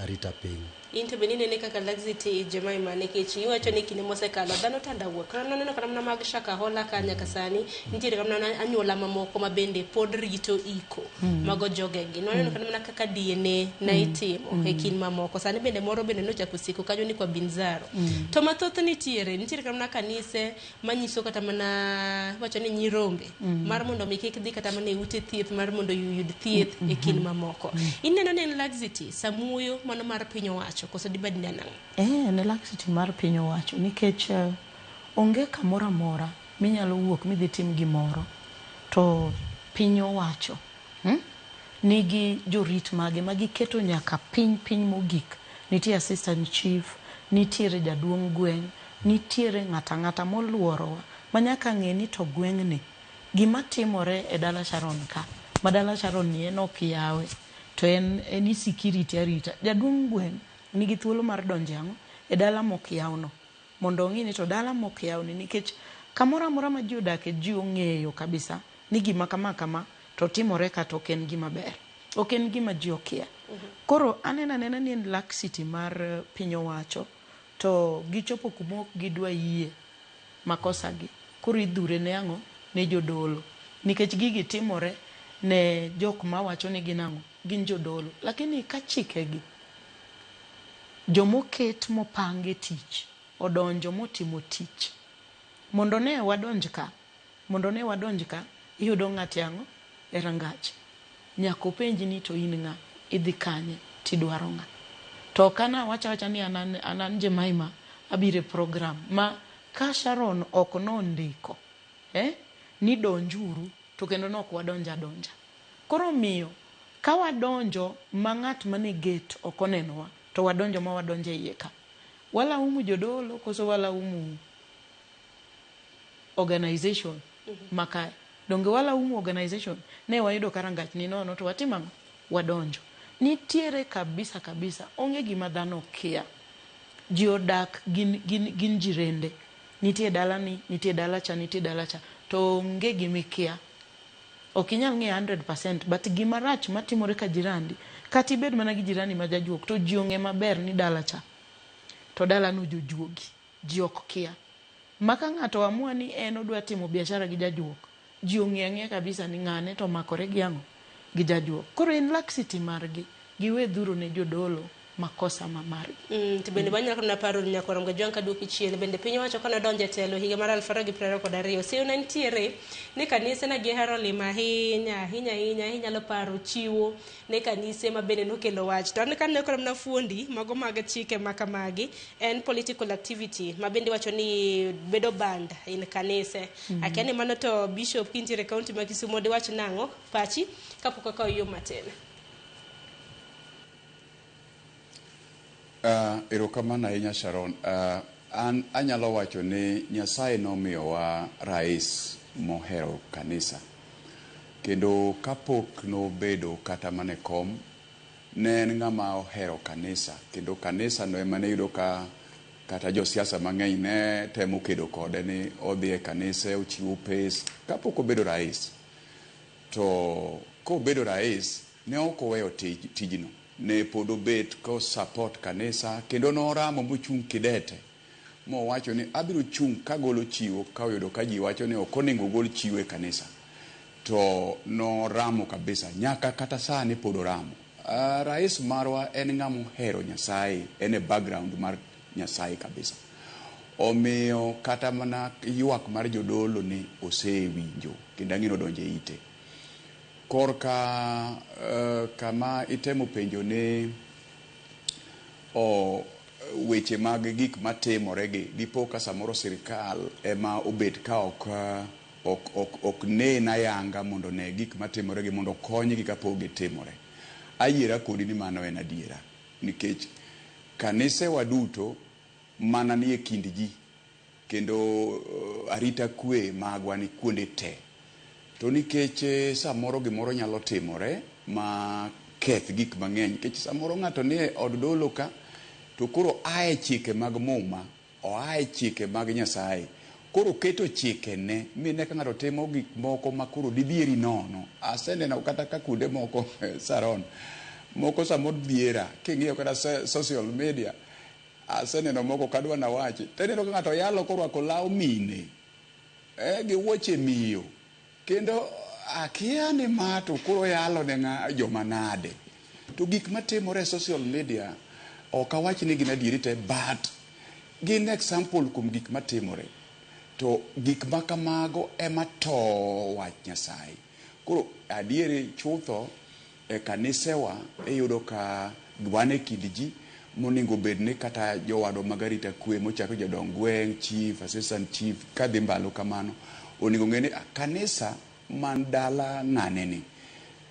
arita piny. In to bende inene kaka laxity, Jemima, nikech iwacho ni kinde mosekalo dhano tanda wuok kata naneno kata mana mag Shakahola ka nyaka sani nitiere kata mana anyuola mamoko ma bende pod rito iko mago jogegi. Nwaneno kata mana kaka DNA ne itimo e kind mamoko. Sani bende moro bende nochako siko kanyo ni kwa Binzaro. To mathoth nitiere kata mana kanise manyiso kata mana wacho ni nyirombe mar mondo mi kik dhi kata mana e ute thieth mar mondo oyud thieth e kind mamoko. Ineno ni en laxity samuoyo mano mar piny owacho koso dibed ni en ang'o? En laxity mar piny owacho nikech onge kamoro amora minyalo wuok midhi tim gimoro to piny owacho nigi jorit mage ma giketo nyaka piny piny mogik. Nitie assistant chief, nitiere jaduong' gweng', nitiere ng'ata ng'ata moluorowa ma nyaka ng'e ni to gweng'ni gima timore e dala Sharon ka ma dala Sharon ni en ok yawe. To en en insecurity arita. Jaduong' gweng' nigi thuolo mar donjo e ang'o? E dala mok yawno. Mondo ong'i ni to dala mok yawni nikech kamoro amora ma ji odake ji ong'eyo kabisa ni gima kama kama to timore kata ok en gima ber. Ok en gima ji okia. Koro aneno anena ni en laxity mar piny owacho to gichopo kuma ok gidwa yie makosa gi. Koro idhure ne ang'o? Ne jodolo. Nikech gigi timore ne jok mawacho ni gin ang'o? Gin jodolo. Lakini ka chikegi jomoket mopang e tich odonjo motimo tich mondo ne wadonj ka mondo ne wadonj ka iyudo ng'ate ang'o e rangach nyaka openji ni to in ng'a idhi kanye tidwaro ng'a to ok ana wacha awacha ni an an Jemima abiro e program ma ka Sharon ok nondiko ni donjuru to kendo nok wadonj adonja koro omiyo ka wadonjo ma ng'at mane gate ok onenowa to wadonjo ma wadonjo e iye ka walaumu jodolo koso walaumu organization makae donge walaumu organization ne wayudo ka rangach ni nono to watimo ang'o wadonjo nitiere kabisa kabisa onge gima dhano kia ji odak gin jirende nitie dalani nitie dala cha nitie dala cha to onge gimikia ok inyal ng'eyo 100% but gima rach matimore ka jirandi kata ibed mana gi jirani ma jajuok to ji ong'e maber ni dala cha to dalano jojuogi ji ok kia ma ka ng'ato amua ni en odwa timo biashara gi jajuok ji ong'e ang'eya kabisa ni ng'ane to omakore gi ang'o gi jajuok koro en laxity margi giwe dhuro ne jodolo makosa ma margi. To bende wanyalo na paro nyakwar Mgajwang' kaduoki chien bende piny owacho kane odonjo e telo higa mar 2022 seyo ne nitiere ni kanise ne gihero limo ahinya ahinya ahinya inyalo paro chiwo ne kanise ma bende nokelo wach to an kaneno koro mana fuondi mago mag chike ma kamagi en political activity ma bende iwacho ni bedo banned in kanise. Akia ni mano to bishop kintiere e kaunti ma Kisumo diwach nang'o pachi kapok akawo yo matin. Erokamano ahinya Sharon. An anyalo wacho ni Nyasaye nomiyowa rais mohero kanisa. Kendo kapok nobedo kata mana e kom, ne en ng'ama ohero kanisa. Kendo kanisa no ema ne iyudo ka kata josiasa mang'eny ne temo kedo kode ni odhi e kanise, ochiwo pes, kapok obedo rais. To kobedo rais, ne ok oweyo tijno. Ne pod obet ko support kanisa kendo noramo mochung' kidete mowacho ni abiro chung' kagolo chiwo ka oyudo ka ji wacho ni ok onego gol chiwo e kanisa. To noramo kabisa nyaka kata sani pod oramo. Rais marwa en ng'ama ohero Nyasaye, en e background mar Nyasaye kabisa. Omiyo kata mana ywak mar jodolo ni osewinjo kendo ang'e ni odonjo e ite. Korka kama itemo penjo ni weche mag gik matimore gi dipo ka samoro sirikal ema obet ka ok nen ayanga mondo one gik matimore gi mondo okonygi kapok gitimore. Ayiera kodi ni mano en adiera nikech kanisewa duto mana nie kind ji kendo arita kwe magwa ni kuonde te. To nikech samoro gimoro nyalo timore ma keth gik mang'eny nikech samoro ng'ato nie od dolo ka to koro ae chike mag muma, oae chike mag Nyasaye. Koro oketo chikene mine ka ng'ato timo gik moko ma koro didhieri nono. Aseneno kata ka kuonde moko Sharon, moko samoro dhiera king'iyo kata social media aseneno moko kadwa nawachi tineno ka ng'ato yalo korwako law mine gi wuoche miyo kendo akia ni ma to koro yalo ne joma nade. To gik matimore e social media ok awach ni gin adieri te but gin example kuom gik matimore. To gik ma kamago ema towo wach Nyasaye. Koro adieri chutho e kanisewa iyudo ka wan e kind ji monego bed ni kata jowadwa mag arita kwe mochako jodong gweng', chief, assistant chief kadhi mbalo kamano onego ng'e ni kanisa man dala ng'ane ni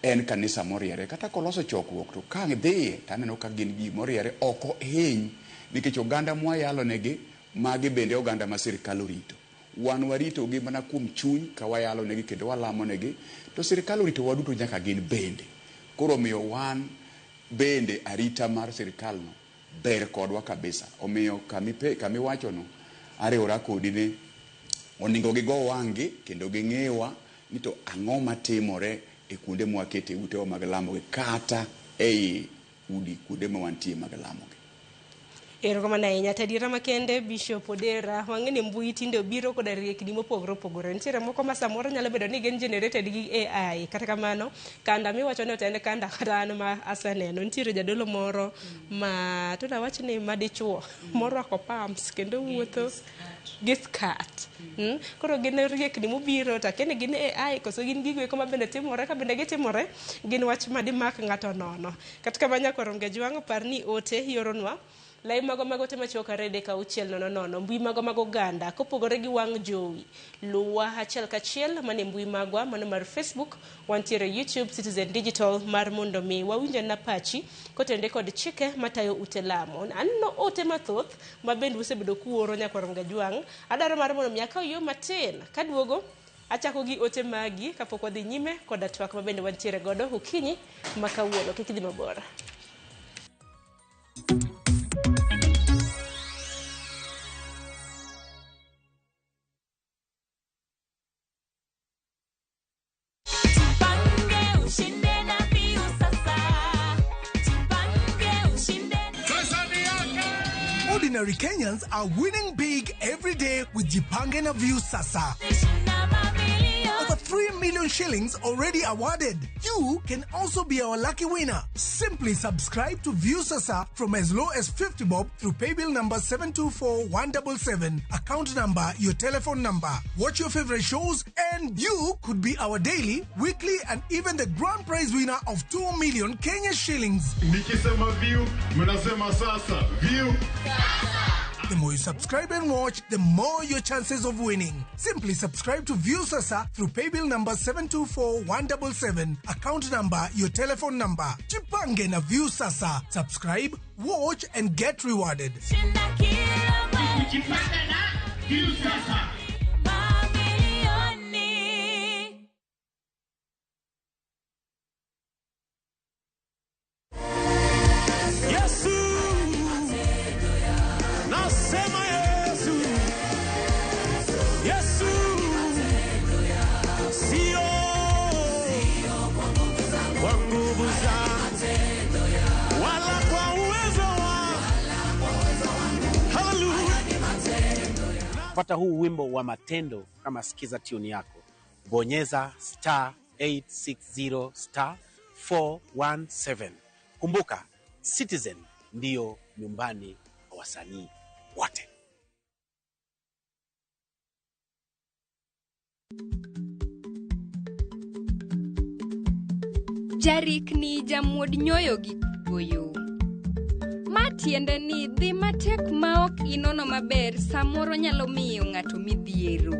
en kanisa moriere. Kata koloso chokruok to ka dhiye to aneno ka gin ji moriere ok ohiny nikech oganda mwayalo negi magi bende oganda ma sirikal orito. Wan warito gi mana kuom chuny ka wayalo negi kendo walamo negi to sirikal orito waduto nyaka gin bende. Koro omiyo wan Bende arita mar sirkal no ber kodwa kabisa. Omiyo kamiwachono ariwora kodi ni onego gigo wang'gi kendo ging'iwa ni to ang'o matimore e kuonde mwakete utewa mag lamogi kata ei udi kuonde ma wantie mag lamogi. Erokamano ahinya. To adiera makende Bishop Odera, wang'e ni mbui tinde obiro koda riekni mopogore opogore. Nitiere moko ma samoro nyalo bedo ni gin generated gi AI. Kata kamano, kanda miwacho ni to en kanda kata an ma aseneno. Nitiere jadolo moro ma to dawach ni madichuo morwako pumps kendo wuotho gi skirt. Koro gin riekni mobiro to akia ni gin AI koso gin gigo eko mabende timore ka bende gitimore gin wach madimak ng'ato nono. Kata kamano nyakwar Ongejwang' par ni ote ioronwa lai mago mag ote machuok 23600 mbui mago mag oganda kopogore gi wang' jowi luwa achiel kachiel mane mbui magwa mano mar Facebook wantiere YouTube Citizen Digital mar mondo mi wawinj na pachi kotenore kod chike matayo ute lamo. Aneno ote mathoth ma bende usebedo kuoro nyakwar Ongejwang'. Adwaro mar mondo mi akaw yo matin kaduogo achako gi ote magi kapok wadhi nyime koda twak ma bende wantiere godo okinyi ma kawuono. Kik idhi mabor. Ordinary Kenyans are winning big every day with Jipange na Viusasa. Over 3 million shillings already awarded. You can also be our lucky winner. Simply subscribe to Viusasa from as low as 50 bob through paybill number 724177, account number, your telephone number. Watch your favorite shows and you could be our daily, weekly and even the grand prize winner of 2 million Kenya shillings. Nikisema view, mnasema sasa. View. The more you subscribe and watch, the more your chances of winning. Simply subscribe to Viusasa through paybill number 724177, account number, your telephone number. Jipange na Viusasa. Subscribe, watch and get rewarded. Jipange na Viusasa. Pata huu wimbo wa Matendo kama sikiza tune yako. Bonyeza star 860 star 417. Kumbuka, Citizen ndiyo nyumbani kwa wasanii wote. Jarikni jamuod nyoyo gi goyo. Ma tiende ni dhi matek ma ok inono maber samoro nyalo miyo ng'ato midhiero.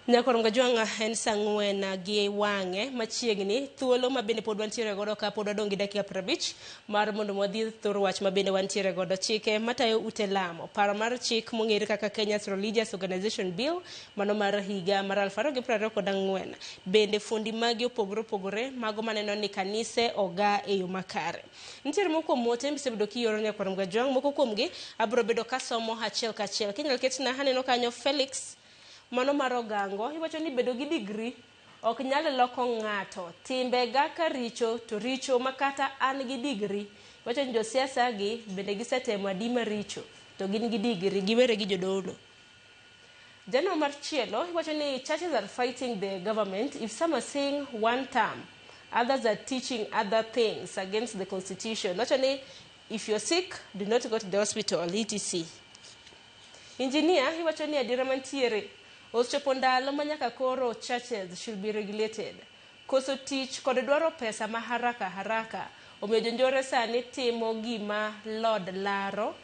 Nyakwar Ongajwang' en saa ang'wen gi wang'e machiegni thuolo ma bende pod wantiere godo ka pod wadong' gi dakika 50 mar mondo wadhi thor wach ma bende wantiere godo chike matayo ute lamo paro mar chik mong'ere kaka Kenya's Religious Organization Bill mano mar higa mar 2024 bende fundi magi opogore opogore mago maneno ni kanise oga e yo makare. Nitiere moko kuom ote misebedo kioro Nyakwar Ongajwang' moko kuomgi abiro bedo kasomo achiel kachiel kinyalo ketna aneno kanyo Felix mano mar Ogango iwacho ni bedo gi degree ok nyal loko ng'ato timbe ga ka richo to richo makata an gi degree iwacho ni josiasa gi bende gisetemo adi maricho to gin gi degree giwere gi jodolo. Jano mar chielo iwacho ni churches are fighting the government if some are saying one term others are teaching other things against the constitution. Iwacho ni if you're sick do not go to the hospital etc. Engineer iwacho ni adiera mantiere ochopo ndalo ma nyaka koro churches should be regulated. Koso tich kod dwaro pesa ma haraka haraka omiyo jonjore sani timo gima Lord laro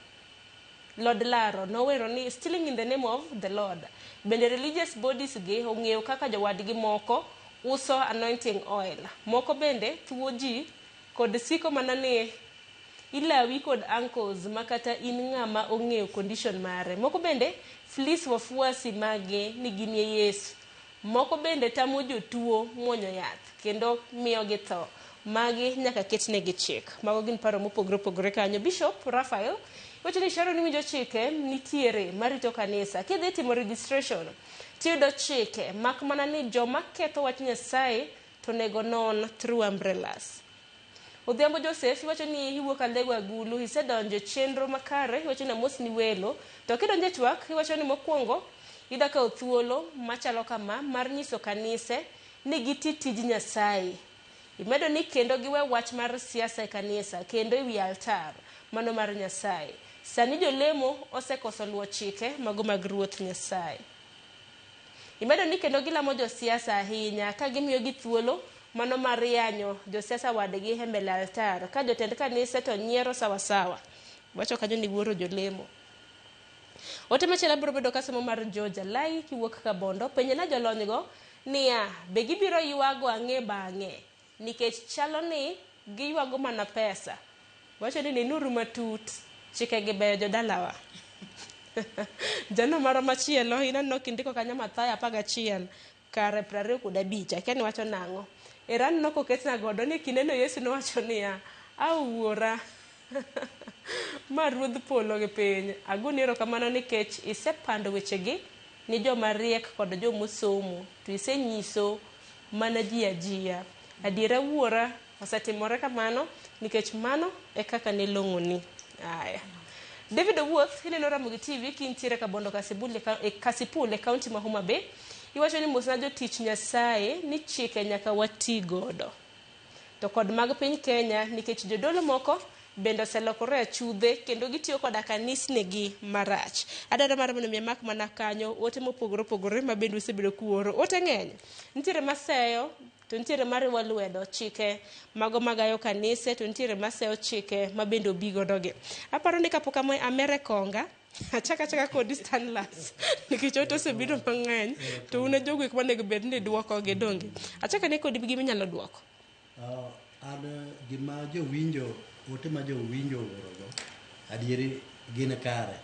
nowero ni stealing in the name of the Lord. Bende religious bodies gi ong'eyo kaka jowadgi moko uso anointing oil. Moko bende thuo ji kod siko mana ni Ilawi kod uncles ma kata in ng'ama ong'eyo condition mare. Moko bende fleece wafuasi mage ni ginie Yesu. Moko bende tamo jotuo muonyo yath kendo miyo githo. Magi nyaka ketnegi chik. Mago gin paro mopogore opogore kanyo. Bishop Raphael wacho ni Sharon winjo chike nitiere marito kanisa. Kidhi timo registration tiyudo chike mak mana ni joma ketho wach Nyasaye to onego non through umbrellas. Odhiambo Joseph iwacho ni iwuok Alego Agulu, isedonjo e chenro makare, iwacho ni amosni welo. To kidonjo e twak, iwacho ni mokwongo ida kawo thuolo machalo kama mar nyiso kanise ni giti tij Nyasaye. Imedo ni kendo giwe wach mar siasa e kanisa kendo ewi altar mano mar Nyasaye. Sani jolemo osekoso luwo chike mago mag Ruoth Nyasaye. Imedo ni kendo gilamo josiasa ahinya ka gimiyogi thuolo mano mar yanyo josiasa wadgi e mbele altar ka jotend kanise to nyiero sawasawa. Wacho kanyo ni wuoro jolemo. Ote machielo abiro bedo kasomo mar George Alai kiwuok Kabondo. Penje na jolony go niya, be gibiro ywago ang'e bang'e? Nikech chalo ni giywago mana pesa. Wacho ni nenuru matut, chikegi beyo jodalawa. Jano moro machielo ineno kindiko kanyo Mathayo 11 kare 25 akia ni wacho nang'o. Era aneno koketna godo ni kindeno Yesu nowacho niya, "A wuora ma ruodh polo gi piny, agoni erokamano nikech isepando wechegi ni joma riek kod jomosomo to isenyiso mana ji ajia. Adiera wuora osetimore kamano nikech mano e kaka ne long'oni." Aya. David Owuoth, ineno Ramogi TV kintiere Kabondo Kasipul e kaunti ma Homa Bay. Iwacho ni mosna jotich Nyasaye ni chike nyaka wati godo. To kod mag piny Kenya nikech jodolo moko bende oselokore achudhe kendo gitiyo koda kanisnigi marach. Adwaro mar mondo mi amak mana kanyo ote mopogore opogore ma bende usebedo kuoro. Ote ng'eny. Nitiere maseyo to nitiere mariwo lwedo chike mago magayo kanise to nitiere maseyo chike ma bende obi godo gi. Aparo ni kapok amere konga achaka kodi Stanlas nikech ote osebiro mang'eny to un e jogo eko monego bed ni duoko gi donge. Achaka ne kodi gima inyalo duoko. An gima jowinjo ote ma jowinjo oorogo adieri gin kare.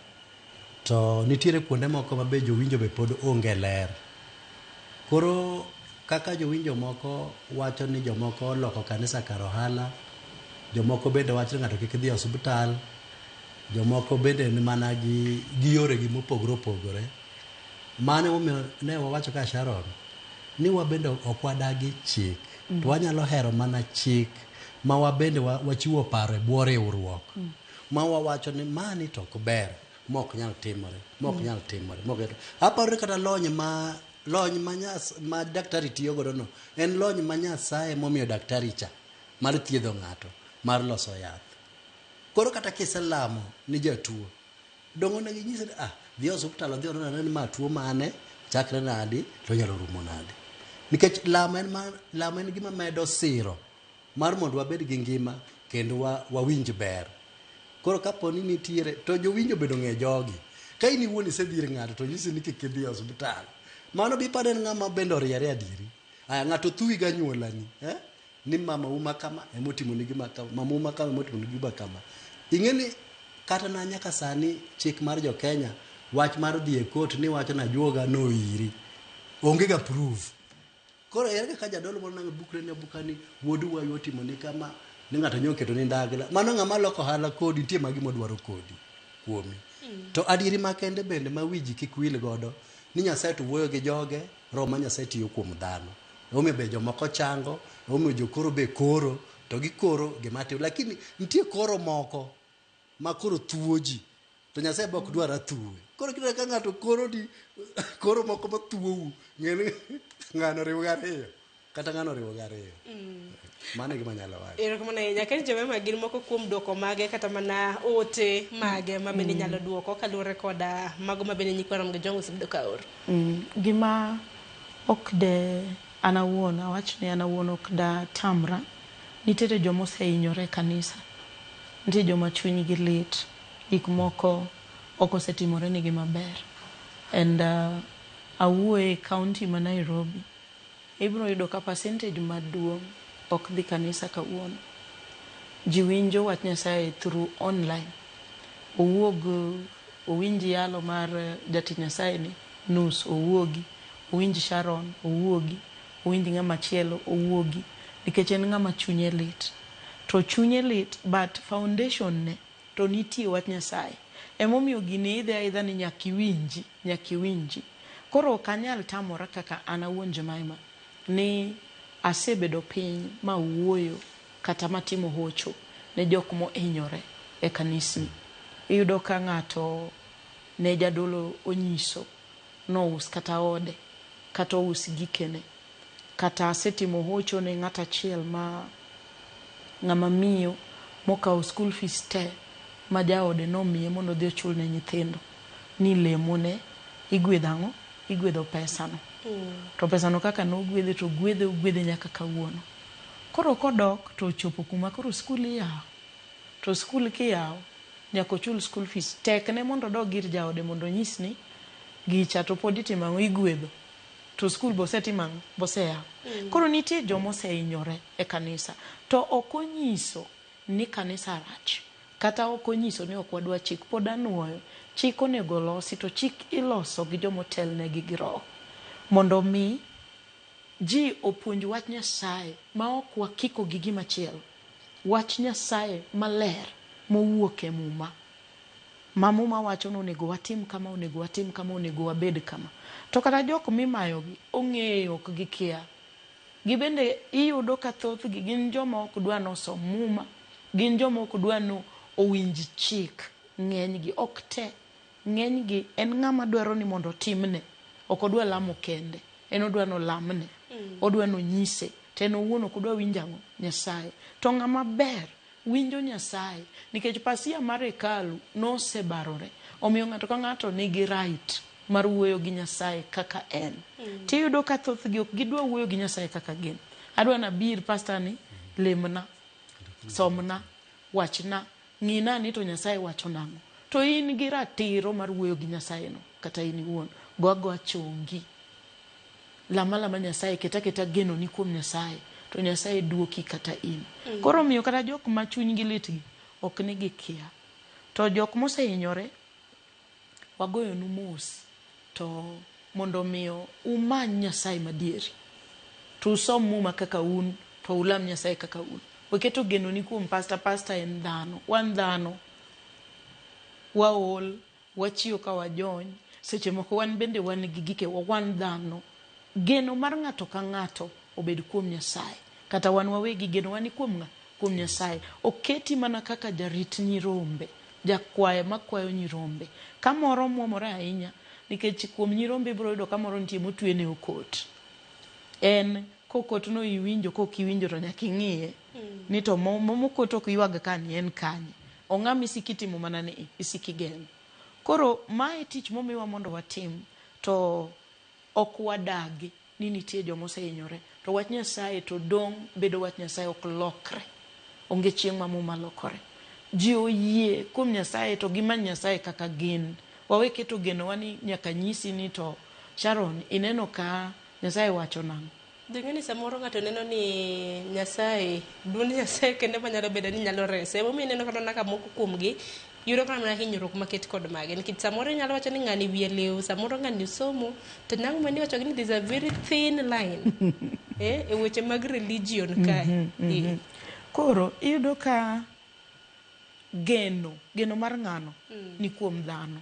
To nitiere kuonde moko ma be jowinjo be pod onge ler. Koro kaka jowinjo moko wacho ni jomoko oloko kanisa kar ohala, jomoko bende wacho ni ng'ato kik dhi e osiptal, jomoko bende ni mana gi yoregi mopogore opogore. Mano emomiyo ne wawacho ka Sharon ni wabende ok wadagi chik. To wanyalo hero mana chik ma wabende wachiwo paro e bwo riwruok. Ma wawacho ni mani to ok ber, ma ok nyal timore, ma ok nyal timore. Aparo ni kata lony ma daktari tiyo godo no en lony ma Nyasaye momiyo daktari cha mar thiedho ng'ato, mar loso yath. Koro kata kiselamo ni jatuo, dongo onego inyise ni dhi e osiptal odhi onon ni ma tuo mane, chakre nadi, to onyalo rumo nadi. Nikech lamo en gima medo siro mar mondo wabed gi ngima kendo wawinj ber. Koro kapo ni nitiere to jowinjo bende ong'e jogi. Ka in iwuon isedhi ir ng'ato to nyisi ni kik idhi e osiptal. Mano be iparo en ng'ama bende oriere adieri. Aya ng'ato thuwi gi anyuolani, Ni mama u ma kama emotimoni gima kama, mama u ma kama emotimoni gima kama. Ing'e ni kata na nyaka sani chik mar jo Kenya wach mar dhi e court ni wacho na ajuoga noiri. Onge ga proof. Koro ere kaka jadolo moro nang' bukre ne buka ni wuod wayu otimoni kama ni ng'ato nyo oketo ni ndagla. Mano ng'ama loko ohala kodi nitie magi modwaro kodi kuomi. To adieri makende bende ma wi ji kik wil godo ni Nyasaye to wuoyo gi joge, roho ma Nyasaye tiyo kuom dhano. Emomiyo be jomoko chango, emomiyo jokoro be koro, to gikoro gima timo. Lakini nitie koro moko ma koro thuo ji, to Nyasaye be ok dwar athuwe. Koro kineno ka ng'ato koro ni koro moko ma thuou, ng'e ni ng'ano oriwo gariyo, kata ng'ano oriwo gariyo. Mano e gima anyalo wacho. Erokamano ahinya. Ken Jemima gin moko kuom duoko mage kata mana ote mage ma bende inyalo duoko kaluwore koda mago ma bende nyikwa Ramogi Jong osebedo ka oro. Gima ok de an awuon, awach ni an awuon ok da tamra, nitiere joma osehinyore e kanisa. Nitie joma chunygi lit, gik moko ok osetimore negi maber. And awuoye e county ma Nairobi, ibiro yudo ka percentage maduong' ok dhi kanisa kawuono. Ji winjo wach Nyasaye through online. Owuog owinj yalo mar jatich Nyasaye ni nus owuogi, owinj Sharon owuogi, owinj ng'ama chielo owuogi nikech en ng'ama chunye lit. To chunye lit but foundation ne to nitie wach Nyasaye. Emomiyo gini idhe aidha ni nyaka iwinji, nyaka iwinji. Koro ok anyal tamora kaka an awuon Jemima ni asebedo piny ma wuoyo kata matimo hocho ne jok mohinyore e kanisni. Iyudo ka ng'ato ne jadolo onyiso nous kata ode kata ous gikene kata asetimo hocho ne ng'at achiel ma ng'ama miyo mokawo school fees te ma jaode nomiye mondo odhi ochul ne nyithindo ni lemone igwedho ang'o igwedho pesano to pesano kaka nogwedhe to ogwedhe ogwedhe nyaka kawuono koro kodok to ochopo kuma koro skul iyawo to skul kiyawo nyaka ochul school fees tekne mondo odog ir jaode mondo onyis ni gicha to pod itimo ang'o igwedho to skul be osetimo ang'o boseyaw koro nitie joma osehinyore e kanisa to ok onyiso ni kanisa rach kata ok onyiso ni ok wadwa chik pod anuoyo chik onego losi to chik iloso gi joma otelnegi gi roho mondo mi ji opuonj wach Nyasaye ma ok wakiko gi gima chielo wach Nyasaye maler mowuok e muma ma muma wacho ni onego watim kama onego watim kama onego wabed kama to kata jok mimayogi ong'eyo ok gikia gibende iyudo ka thothgi gin joma ok dwa nosom muma gin joma ok dwa no owinj chik ng'enygi ok te ng'enygi en ng'ama dwaro ni mondo otimne ok odwa lamo kende en odwa nolamne odwa nonyise to en owuon ok odwa winjo ang'o Nyasaye to ng'ama ber winjo Nyasaye nikech pasia mar hekalu nosebarore omiyo ng'ato ka ng'ato nigi right mar wuoyo gi Nyasaye kaka en tiyudo ka thothgi ok gidwa wuoyo gi Nyasaye kaka gin adwa nabir pastor ni lemna somna wachna ng'ina ni to Nyasaye wacho nang'o to in gi ratiro mar wuoyo gi Nyasaye no kata in iwuon go agoa chongi lama lama Nyasaye keta keta geno ni kuom Nyasaye to Nyasaye duoki kata in koro omiyo kata jok ma chunygi litgi ok ni gikia to jok mosehinyore wagoyonu mos to mondo omiyo umany Nyasaye madieri to usom muma kaka un to ulam Nyasaye kaka un weketo geno ni kuom pasta pasta en dhano wan dhano waol wachiew ka wajony seche moko wan bende wan gi gikewa wan dhano geno mar ng'ato ka ng'ato obed kuom Nyasaye kata wan wawegi genowa ni kuom ng'a kuom Nyasaye oketi mana kaka jarit nyirombe jakwayo makwayo nyirombe ka moro muomore ahinya nikech kuom nyirombe ibiro yudo ka moro nitie motwene okot en kokot no iwinjo kok iwinjo to nyaka ing'iye ni to mokot ok ywag kani en kanye ong'ama isiko itimo mana ni isiko igeng'o koro mae tich momiwa mondo watim to ok wadagi ni nitie joma osehinyore to wach Nyasaye to dong' bedo wach Nyasaye ok lokre onge chieng' ma muma lokore ji oyie kuom Nyasaye to gimany Nyasaye kaka gin wawe keto genowa ni nyaka nyisi ni to Sharon ineno ka Nyasaye wacho nang'o Dong'e ni samoro ng'ato neno ni Nyasaye, duond Nyasaye kende manyalo bedo ni nyalo rese. Emomiyo ineno kata mana ka moko kuomgi yudo kata mana hinyruok maket kod mage. Nikech samoro inyalo wacho ni ng'ani wiye liw, samoro ng'ani osomo, to nang'o ma iwacho ni there's a very thin line e weche mag religion kae. Koro iyudo ka geno geno mar ng'ano ni kuom dhano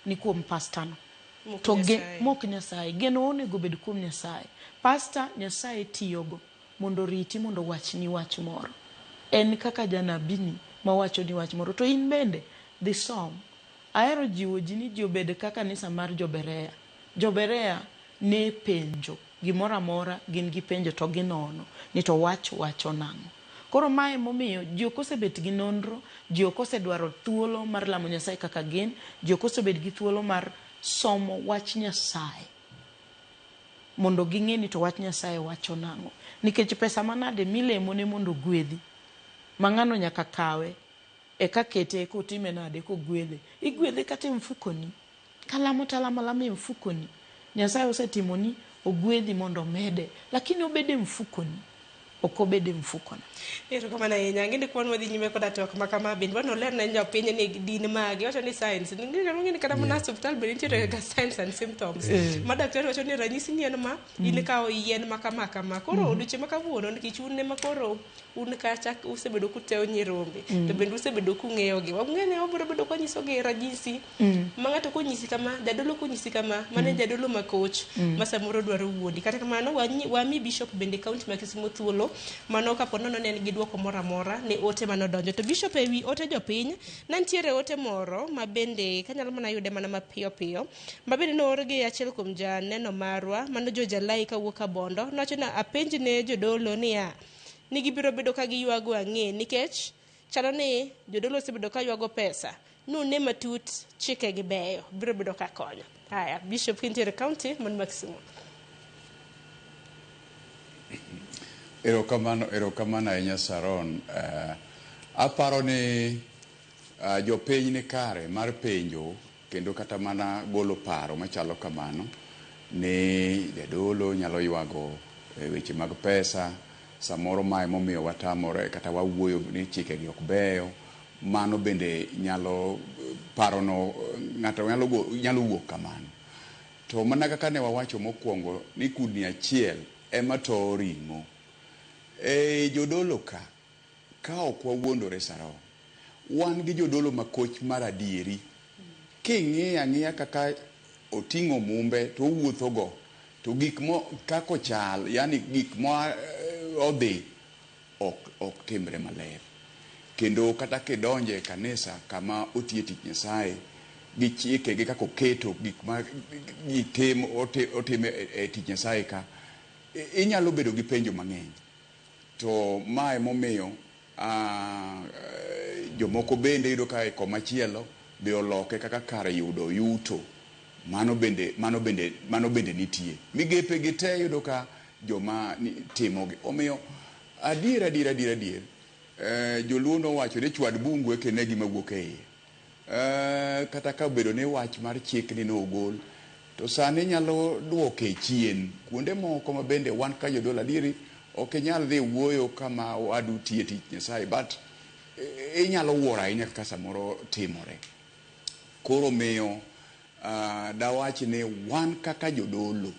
ni kuom pastano Mok to Nyasaye. mok Nyasaye geno onego bed kuom Nyasaye pasta Nyasaye tiyogo mondo oriti mondo owachni wach moro en kaka janabini mawachoni wach moro to in bende dhi som ahero jiwo ji ni ji obed ka kanisa mar joberea joberea ne penjo gimoro amora gin gi penjo to ginono ni to wach wacho nang'o koro mae momiyo ji ok osebet gi nonro ji ok osedwaro thuolo mar lamo Nyasaye kaka gin ji ok osebet gi thuolo mar somo wach Nyasaye mondo ging'e ni to wach Nyasaye wacho nang'o nikech pesa manade milemone mondo ogwedhi ma ng'ano nyaka kawe eka kete eka otime nade kogwedhe igwedhe kata e mfukoni kalamo talamo alama e mfukoni Nyasaye osetimoni ogwedhi mondo omede lakini obed e mfukoni Ok obed e mfukona. Erokamano ahinya. Ang'e ni kwan wadhi nyime koda twak ma kama bende wan oler ne jopiny ni din mage. Wacho ni signs. Ng'e ni kata mana osiptal bende nitiere ga signs and symptoms. Ma daktari wacho ni ranyisi ni en ma in ikawo yien ma kama kama. Koro odiochieng' ma kawuono nikech un ema koro un kacha usebedo kutewo nyirombe to bende usebedo kung'eyogi. Wang'e ni wabiro bedo kwanyisogi ranyisi ma ng'ato konyisi kama, jadolo konyisi kama, mano en jadolo ma koch ma samoro dwaro wuondi. Kata kamano wami bishop bende kaunti ma Kisumo thuolo mano kapo nono ne en gi duoko moro amora ne ote manodonjo. To bishop ewi ote jopiny, ne nitiere ote moro ma bende kanyalo mana yude mana mapiyo piyo ma bende noor gi achiel kuom janeno marwa mano jo Jalai kawuok Kabondo. Nowacho ni apenj ne jodolo niya ni gibiro bedo ka giywago ang'e nikech chalo ni jodolo osebedo ka ywago pesa nune matut chike gi beyo biro bedo ka konyo. Haya, bishop kintiere county man ma Kisumo. Erokamano, erokamano ahinya Saron. Aparo ni jopiny ni kare mar penjo kendo kata mana golo paro machalo kamano ni jadolo nyalo ywago e weche mag pesa samoro mae momiyo watamore kata wawuoyo ni chikegi ok beyo mano bende nyalo parono ng'ato nyalo, nyalo wuok kamano to mana kaka ne wawacho mokwongo ni kudni achiel ema towo ring'o e jodolo ka ka ok wawuondore Saron wan gi jodolo makoch mar adieri king'iyo ang'iya kaka oting'o mumbe to owuotho go to gik mo kaka ochal yani gik mo odhi ok ok timre maler kendo kata kidonje e kanisa kama otiye tich Nyasaye gi chike gi kaka oketo gik ma ji timo otimo e tich Nyasaye ka inyalo bedo gi penjo mang'eny to mae momiyo jomoko bende iyudo ka e komachielo be oloke kaka kar yudo yuto mano bende mano bende mano bende nitie migepe gi te iyudo ka joma timogi omiyo adier adier adier adier joluo nowacho ni chwad bungu eka ine gima wuok e iye kata ka obedo ni wach mar chik ni nogol to sani nyalo duoke chien kuonde moko ma bende wan ka jodolo adieri ok inyal dhi wuoyo kama wadu tiye tich Nyasaye but inyalo wuoro ahinya kaka samoro timore koro miyo dawach ni wan kaka jodolo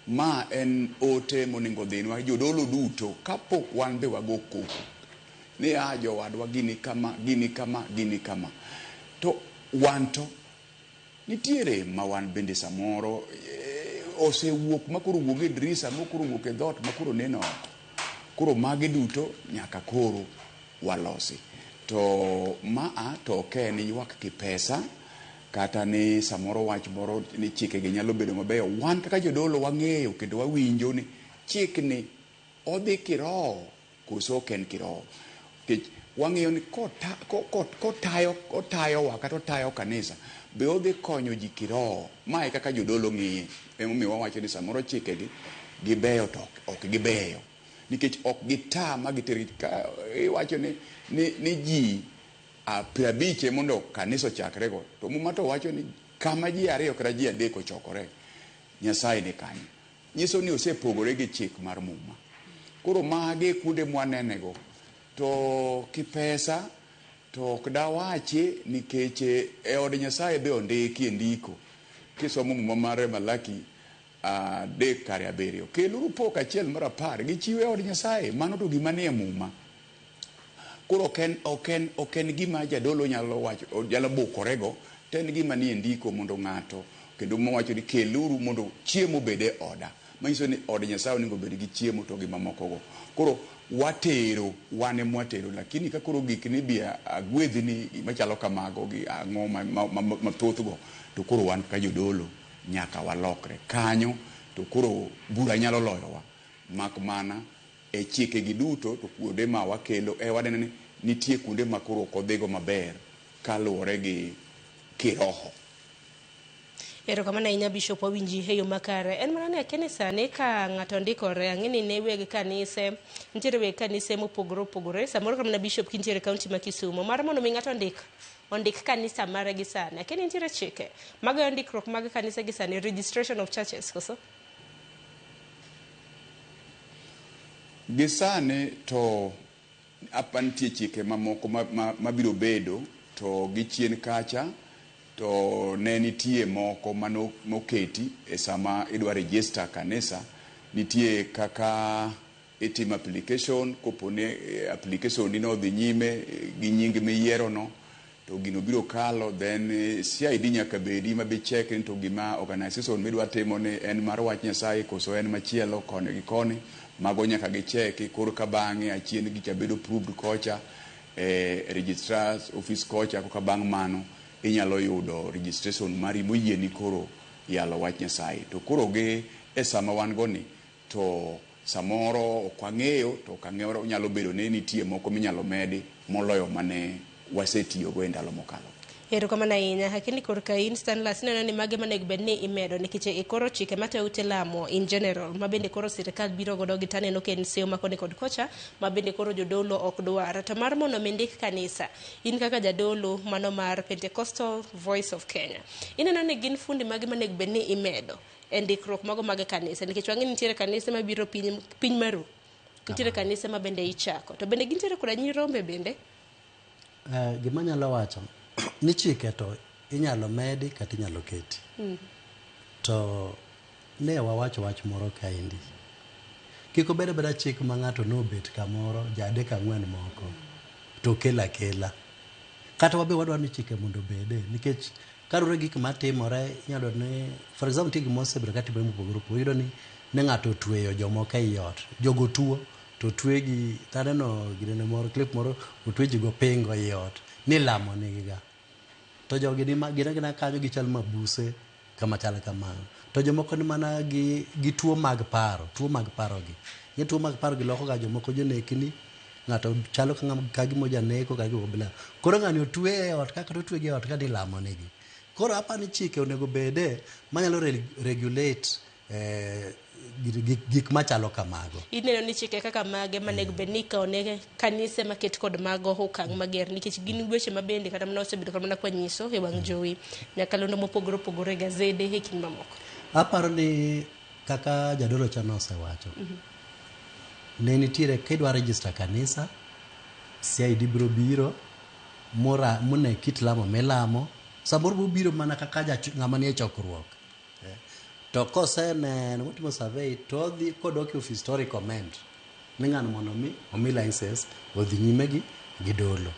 ma en ote monego dhinwa jodolo duto kapok wan be wago koko ni a jowadwa gini kama gini kama gini kama to wan to nitiere ma wan bende samoro osewuok ma koro wuok e dirisa ma koro wuok e dhoot ma koro neno oko koro magi duto nyaka koro walosi to maa to ok en ywak kipesa kata ni samoro wach moro ni chikegi nyalo bedo mabeyo wan kaka jodolo wang'eyo kendo wawinjo ni chikni odhi kiroho koso ok en kiroho nikech wang'eyo ni kotayo otayowa kata otayo kanisa be odhi konyo ji kiroho mae kaka jodolo ng'iye emomiyo wawacho ni samoro chikegi gibeyo to ok gibeyo nikech ok gita ma giter ka iwacho ni, ni ji 50 mondo kanisa ochakrego to muma to wacho ni kama ji ariyo kata ji adek ochokore Nyasaye ni kanyo nyiso ni osepogore gi chik mar muma koro magi kuonde mwanenego to kipesa to ok dawachi nikech e od Nyasaye be ondiki e ndiko kisomo muma mar Malaki 3:7 keluru pok achiel mar 10 gichiwe e od Nyasaye mano to gima nie muma koro ok en gima jadolo nyalo wacho nyalo bukorego to en gima nie ndiko mondo ng'ato kendo mowacho ni keluru mondo chiemo obed e oda manyiso ni od Nyasaye onego obed gi chiemo to gi mamokogo koro watero wan ema watero lakini ka koro gik ni bi agwedhni machalo kamago gi ang'o mathothgo to koro wan kaka jodolo nyaka walokre kanyo to koro bura nyalo loyowa mak mana e chikegi duto to kuonde ma wakelo e waneno ni nitie kuonde ma koro ok odhigo maber kaluwore gi kiroho. Erokamano ahinya Bishop, wawinji e yo makare. En mana ni akia ni sani ka ng'ato ndikore, ang'e ni ne weg kanise, nitiere weg kanise mopogore opogore. Samoro kata mana Bishop kintiere e kaunti ma Kisumo, mar mondo mi ng'ato ondik kanisa mare gi sani. Akia ni nitiere chike magayo ndikruok mag kanise gi sani, registration of churches, koso? Gi sani to apa nitie chike mamoko mabiro bedo to gi chien kacha to ne nitie moko manoketi e sama idwa register kanisa. Nitie kaka itimo application, koponi application ni nodhi nyime gi nying miyiero no to gino biro kalo, then CID nyaka bedi mabi check ni to gima organization midwa timo ni en mar wach Nyasaye koso en machielo koni gi koni. Mago nyaka gicheki koro ka bang'e achien gicha bedo approved kocha e registrar's office kocha, koka bang' mano inyalo yudo registration mari moyieni koro yalo wach Nyasaye. To koro gi e sama wan go ni to samoro ok wang'eyo, to ok ang'eyo, nyalo bedo ni nitie moko minyalo medi moloyo mane wasetiyogo e ndalo mokalo. Erokamano ahinya. Lakini korka in Stanlas, ineno ni mage monego bed ni imedo nikech e koro chike matayo ute lamo in general ma bende koro sirikal biro godo gi taneno ka en seyo makoni kod kocha ma bende koro jodolo ok dwar. To mar mondo mi ndik kanisa, in kaka jadolo mano mar Pentecostal Voice of Kenya, ineno ni gin fundi mage monego bed ni imedo e ndikruok mago mag kanisa, nikech wang'e ni nitiere kanise mabiro piny, piny maru, nitiere kanise ma bende ichako to bende gintiere koda nyirombe bende. Gima anyalo wacho ni chike to inyalo medi kata inyalo keti. To ne wawacho wach moro kaendi. Kik obed abeda chik ma ng'ato nobet kamoro ja adek ang'wen moko to okelo akela. Kata wabe wadwaro ni chike mondo obede nikech kaluwore gi gik matimore inyalo yudo ni, for example, nitie gima osebedo katimore mopogore opogore. Iyudo ni ne ng'ato otweyo jomoko ei ot. Jogo tuo to otwegi, taneno ginene moro, clip moro, otwe ji gopingo ei ot ni lamo nigi ga. To jogi ni gin agina kanyo gichal mabuse kama chal kamano. To jomoko ni mana gi tuo mag paro, tuo mag paro gi. Ng'e tuo mag paro gi loko ga jomoko jonekni, ng'ato chalo ka gima ojaneko kata gima bila. Koro ng'ani otwe e ot ka kata otwe gi e ot ka ni lamo nigi. Koro aparo ni chike onego bede manyalo regulate gik machalo kamago. Ineno ni chike kaka mage manego bed ni ikawo ne kanise maket kod mago okang' mager, nikech gin weche mabende kata mana osebedo kata mana kwanyiso e wang' jowi nyakalondo mopogore opogore e gazede e kind mamoko. Aparo ni kaka jadolo cha nosewacho, ne nitiere kidwa register kanisa, CID biro biro mora mone kit lamo milamo, samoro bobiro mana kaka ng'ama nie chokruok. To koseneno motimo survey to odhi kodok e ofis to recommend ni ng'ano mondo omi license odhi nyime gi dolo.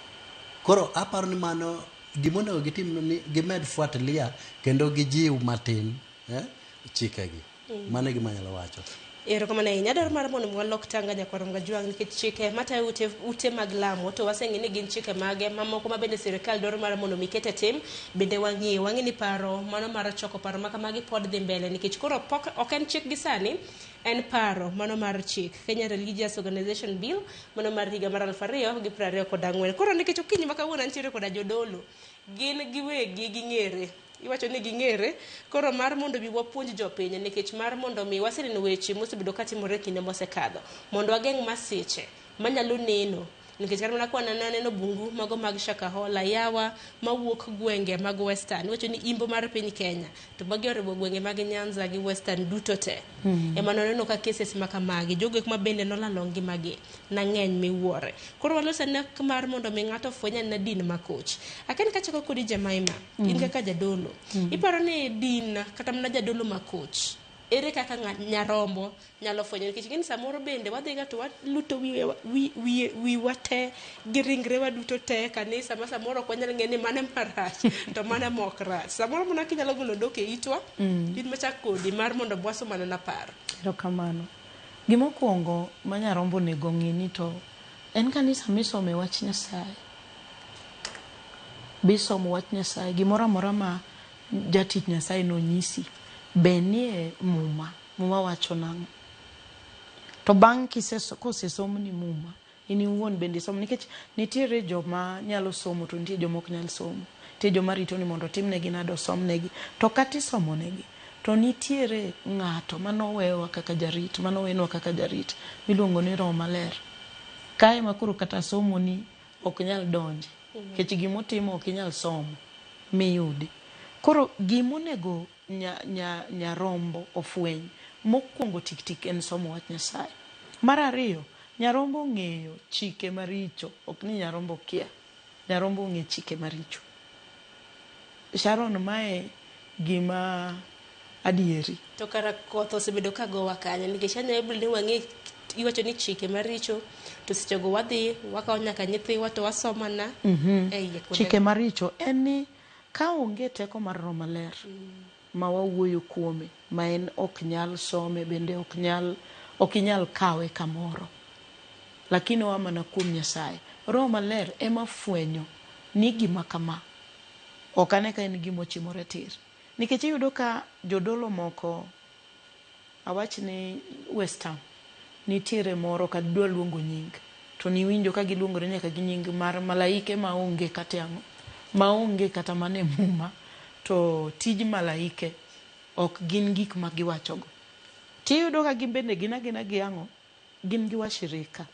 Koro aparo ni mano gimonego gitim ni gimed fuatilia kendo gijiw matin chikegi. Mano e gima anyalo wacho. Erokamano ahinya. Adwaro mar mondo walok tanga nyakwar Mgajwang' nikech chike matayo ute mag lamo to waseng'e ni gin chike mage mamoko ma bende sirikal dwaro mar mondo mi ket e tim, bende wang'e ni paro mano mar choko paro ma kamagi pod dhi mbele nikech koro pok ok en chik gi sani, en paro mano mar chik Kenya Religious Organization Bill mano mar higa mar 2024. Koro nikech okinyi ma kawuono antiere koda jodolo, gin giwegi ging'ere, iwacho ni ging'ere, koro mar mondo mi wapuonj jopiny nikech mar mondo mi waseneno weche mosebedo katimore kinde mosekadho mondo wageng' masiche manyalo neno nikech kata mana kwa naneno bungu mago mag Shakahola, yawa mawuok gwenge mag Western, iwacho ni imbo mar piny Kenya to magi oriwo gwenge mag Nyanza gi Western duto te. Ema noneno ka cases ma kamagi, jogo ek ma bende nolalo ngimagi nang'eny miwuore. Koro waloso ane mar mondo mi ng'ato ofweny ane din makoch. Akia ni kachako kodi Jemima, in kaka jadolo, iparo ni din kata mana jadolo makoch, ere kaka nyarombo nyalo fwenyo? Nikech ing'e ni samoro bende wadhiga to waluto wiwa te gi ringrewa duto te e kanisa ma samoro ok wanyal ng'eyo ni mane marach to mane mok rach. Samoro mana kinyalo golo dhok e itwa, in machak kodi mar mondo bwaso mana na paro. Erokamano. Gimokwongo ma nyarombo onego ng'i ni to en kanisa misome wach Nyasaye. Bisomo wach Nyasaye, gimoro amora ma jatich Nyasaye nonyisi, be nie Muma, Muma wacho nang'o? To bang' kosesomni Muma, in iwuon bende isom, nikech nitiere joma nyalo somo to nitie joma ok nyal somo. Nitie joma rito ni mondo otimnegi nade osomnegi. To kata isomonegi, to nitiere ng'ato manowewa kaka jarit, manowenwa kaka jarit, miluongo ni Roho Maler. Kae ma koro kata somoni ok nyal donje. Nikech gimotimo ok inyal somo miyudi. Koro gimonego nyarombo ofweny mokwongo tik tik en somo wach Nyasaye. Mar ariyo, Nyarombo ong'eyo chike maricho, ok ni nyarombo kia. Nyarombo ong'e chike maricho. Sharon, mae gima adieri. To kara koth osebedo ka gowa kanye nikech anyalo bedo ni wang'e iwacho ni chike maricho to sechego wadhi wakawo nyaka nyithiwa to wasomana e iye kuonde Chike maricho en ni ka onge teko mar Roho Maler ma wawuoyo kuome, ma en ok nyal some bende ok nyal ok inyal kawe kamoro, lakini oa mana kuom Nyasaye. Roho Maler ema fwenyo ni gima kama ok ane ka en gima ochimore tir. Nikech iyudo ka jodolo moko, awach ni Western, nitiere moro ok adwa luongo nying, to niwinjo ka giluongore nyaka gi nying mar malaike maonge kata ang'o, maonge kata mana e muma, to tij malaike ok gin gik ma giwachogo. Tiyudo ka gin bende gin agina gi ang'o, gin gi washirika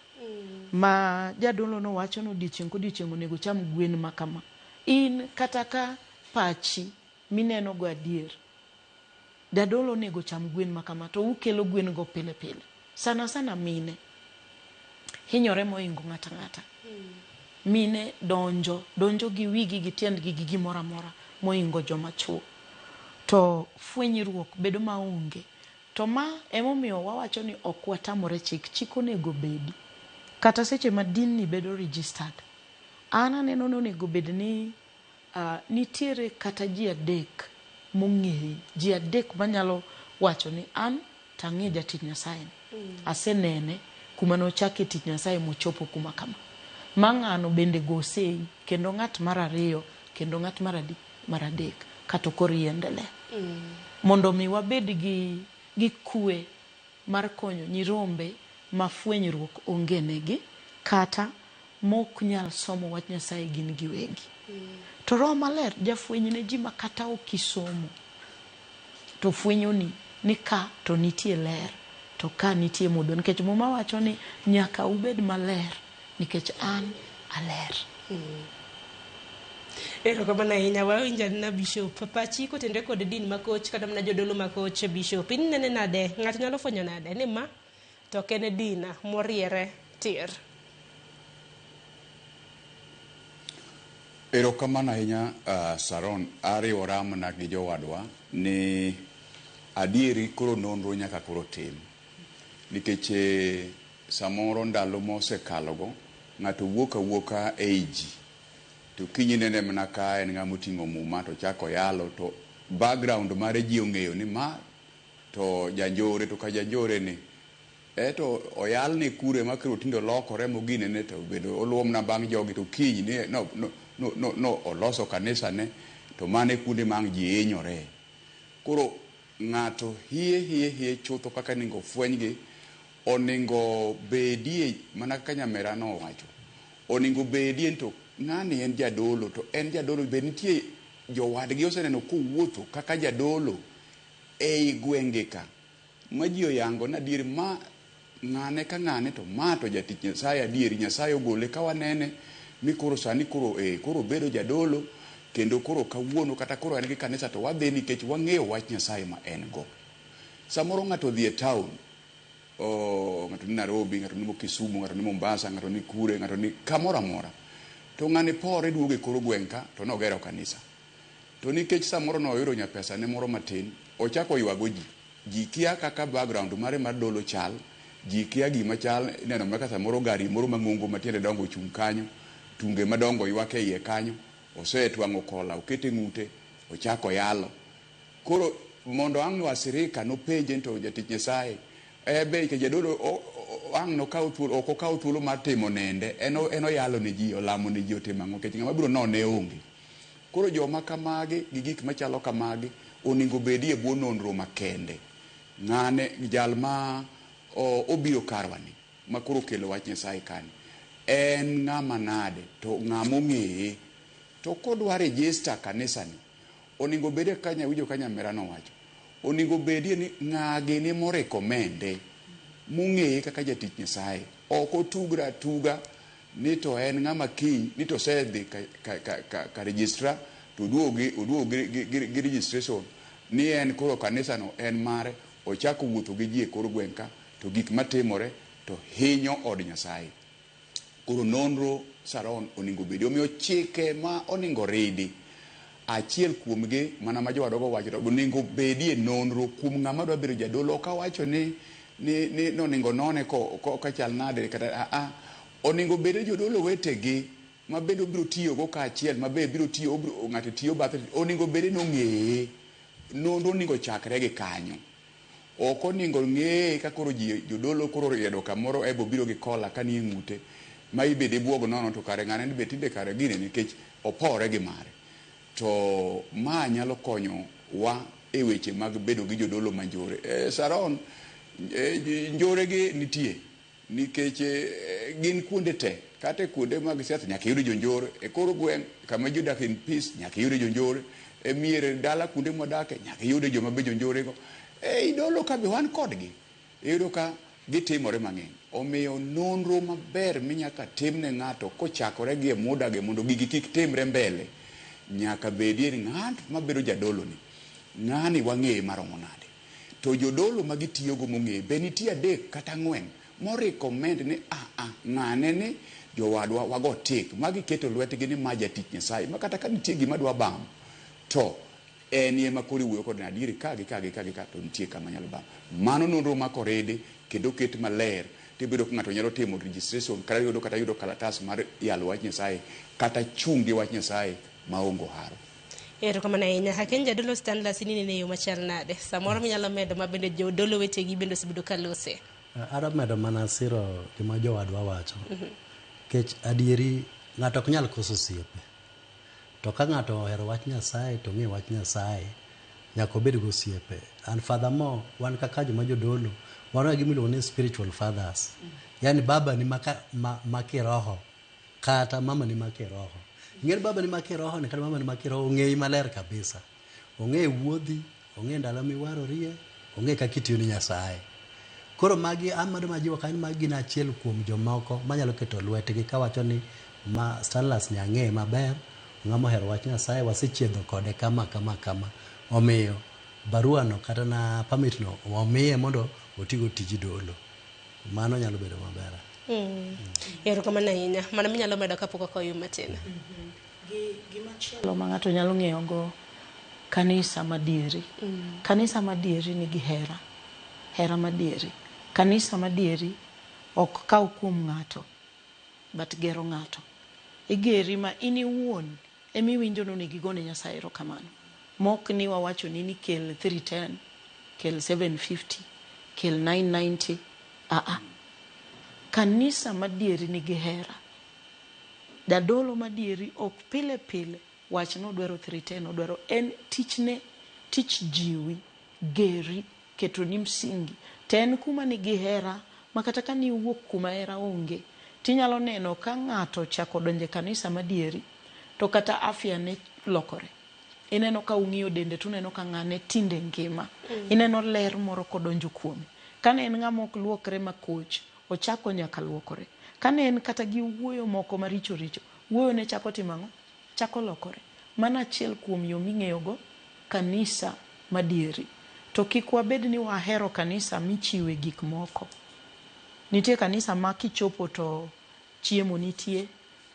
ma jadolo no wacho ni odiochieng' kodiochieng' onego cham gwen ma kama. In kata ka pachi mineno go adier, jadolo onego cham gwen ma kama, to ukelo gwen go pile pile. Sana sana mine hinyore mohingo ng'ata ng'ata. Mine donjo gi wigi gi tiendgi gi gimoro amora mohingo joma chuo. To fwenyruok bedo maonge. To ma emomiyo wawacho ni ok watamore chik. Chik onego bedi. Kata seche ma din ni bedo registered. An aneno ni onego bed ni nitiere kata ji adek mong'eyi. Ji adek manyalo wacho ni an tang'e jatich Nyasaye ni. Asenene kuma nochake tich Nyasaye mochopo kuma kama. Ma ng'ano bende go sei, kendo ng'at mar ariyo, kendo ng'at mar adek, kata koro iendelea. Mondo mi wabed gi kwe mar konyo nyirombe ma fwenyruok onge negi, kata mok nyal somo wach Nyasaye gin giwegi. To Roho Maler jafweny ne ji ma kata ok isomo, to fwenyoni ni ka to nitie ler, to ka nitie mudho. Nikech Muma wacho ni nyaka ubed maler nikech an aler. Erokamano ahinya, wawinjo na Bishop. Pachi kotenore kod din makoch kata mana jodolo makoch, Bishop. Inene nade? Ng'ato nyalo fwenyo nade ni ma to ok en din moriere tir? Erokamano ahinya, Sharon. Ariwora mana gi jowadwa ni adieri koro nonro nyaka koro tim. Nikech samoro ndalo mosekalogo, ng'ato wuok awuoka ei ji. To kiny inene mana ka en ng'ama oting'o muma to chako yalo, to background mare ji ong'eyo ni ma to janjore, to ka janjore ni to oyal ni kure ma koro tinde olokore moginene to bedo oluwo mana bang' jogi, to kiny ni no oloso kanisa ne, to mane kuonde ma ang' ji hinyore. Koro ng'ato hie chutho kaka onego fwenygi, onego bedie mana kaka nyamera nowacho. Onego bedie to ng'ani en jadolo, to en jadolo be nitie jowadgi oseneno kowuotho kaka jadolo ei gwenge ka ma ji oyango ni adier ma ng'ane ka ng'ane to ma to jatich Nyasaye adieri, Nyasaye ogole ka wanene mi koro sani koro koro obedo jadolo kendo koro kawuono kata koro en gi kanisa to wadhi nikech wang'eyo wach Nyasaye ma en go. Samoro ng'ato odhi e town, ng'ato ni Nairobi, ng'ato ni Kisumu, ng'ato ni Mombasa, ng'ato ni Kure, ng'ato ni kamoro amora. To ng'ani pore duogo e kor gweng' ka to nogero kanisa. To nikech samoro noyudo nyapesa ne moro matin, ochako ywago ji. Ji kia kaka background mare mar dolo chal, ji kia gima chal, ineno mana ka samoro gari moro mang'ongo matiende dongo ochung' kanyo, tunge madongo ywak e iye kanyo, osetwang'o kola, okete ng'ute, ochako yalo. Koro mondo ang' wasirika nopenje to jatich Nyasaye, be ke jadolo ang' nokaw thuolo, ok okaw thuolo mar timo nende, en oyalo ne ji, olamo ne ji, otimo ang'o, nikech ng'ama biro none onge. Koro joma kamagi gi gik machalo kamagi onego bedie bwo nonro makende. Ng'ane jal ma obiro karwani ma koro okelo wach Nyasaye kani, en ng'ama nade to ng'ama ong'eye. To kodwa register kanisani, onego bedie kaka nyawinjo ka nyamera nowacho, onego bedie ni ng'a gini morekomende mong'eye kaka jatich Nyasaye. Ok otugre atuga ni to en ng'ama kiny ni to osedhi ka registra to oduogo gi registration ni en koro kanisano en mare, ochako wuotho gi ji e kor gweng' ka to gik matimore to hinyo od Nyasaye. Koro nonro Saron onego bedi. Omiyo chike ma onego ridi, achiel kuomgi mana ma jowadogo wacho, to onego bedie nonro kuom ng'ama dwa bedo jadolo. Ok awacho ni nonego none ka chal nade kata a onego bede jodolo wetegi ma bende obiro tiyogo kaachiel, ma be biro tiyo ng'ato tiyo bathe, onego bede nong'eye. Nonro onego chakre gi kanyo. Ok onego ng'eye ka koro ji jodolo koro riedo kamoro ebo biro gi kola ka nie ng'ute ma ibede buogo nono to kare ng'ane be tinde kare gine nikech opore gi mare. To ma nyalo konyo wa e weche mag bedo gi jodolo manjore. Saron njore gi nitie nikech gin kuonde te, kata kuonde mag siasa nyaka iyud jonjore, e kor gweng' kama ji odak in peace nyaka iyud jonjore, e mier dala kuonde mwadake nyaka iyud joma be jonjore go. E idolo ka be wan kodgi, iyudo ka gitimore mang'eny. Omiyo nonro maber minyaka timne ng'ato kochakore gi e muda gi mondo gigi kik timre mbele, nyaka bedie ni ng'at mabedo jadolo ni, ng'ani wang'eye maromo nade. To jodolo ma gitiyogo mong'eye be nitie 3 kata 4 mo recommend ni ng'ane ni jowadwa wago tik ma giketo lwetgi ni ma jatich Nyasaye, ma kata ka nitie gima dwa bam to en ema koro iwuoyo kode adieri ka gi ka gi ka gi ka to nitie kama nyalo bam. Mano nonro ma koridi kendo ket maler tibedo ka ng'ato nyalo timo registration kata yudo kalatas mar yalo wach Nyasaye kata chung' gi wach Nyasaye maonge haro. Erokamano ahinya. Aken jadolo Stanley ni nene yo machal nade? Samoro minyalo medo ma bende jodolo wetegi bende osebedo ka lose. Adwa medo mana siro gima jowadwa wacho. Nikech adieri ng'ato ok nyal koso osiepe. To ka ng'ato ohero wach Nyasaye to ong'e wach Nyasaye, nyaka obed gi osiepe. And furthermore, wan kaka joma jodolo, wan gi gima iluongo ni spiritual fathers. Yani baba ni ma kiroho kata mama ni ma kiroho. Ing'e baba ni ma kiroho ni kata mama ni ma kiroho ong'eyi maler kabisa. Ong'e wuodhi, ong'e ndalo miwarorie, ong'e kaka itiyo ni Nyasaye. Koro magi amado majiwo ka ni magi gin achiel kuom jomoko manyalo keto lwetgi kawacho ni ma Stanley ni ang'eye maber, ng'ama ohero wach Nyasaye, wasechiedho kode kama kama kama. Omiyo barua no kata na permit no wamiye mondo otigo tij dolo. Mano nyalo bedo maber. Erokamano ahinya. Mano minyalo medo kapok okoyo matin. Gimachielo ma ng'ato nyalo ng'eyo go kanisa madieri. Kanisa madieri nigi hera. Hera madieri. Kanisa madieri ok kaw kuom ng'ato, but gero ng'ato. Igeri ma in iwuon emiwinjo ni onego igone Nyasaye erokamano. Mok ni wawacho ni kel 310, kel 750, kel 990. Kanisa madieri nigi hera. Jadolo madieri ok pile pile wach ni odwaro 310, odwaro en tichne, tich jiwi, geri, ketoni msingi. To en kuma nigi hera ma kata ka niwuok kuma hera onge, tinyalo neno ka ng'ato ochako donjo e kanisa madieri, to kata afya ne lokore. Ineno ka ung'iyo dende tuneno ka ng'ane tinde ngima. Ineno ler moro kodonjo kuome. Kane en ng'ama ok luokre makoch, ochako nyaka luokore. Kane en kata gi wuoyo moko maricho richo, wuoyo ne chako timo ang'o? Chako lokore. Mano achiel kuom yo ming'eyogo kanisa madieri. To kik wabed ni wahero kanisa michiwe gik moko. Nitie kanisa ma kichopo to chiemo nitie,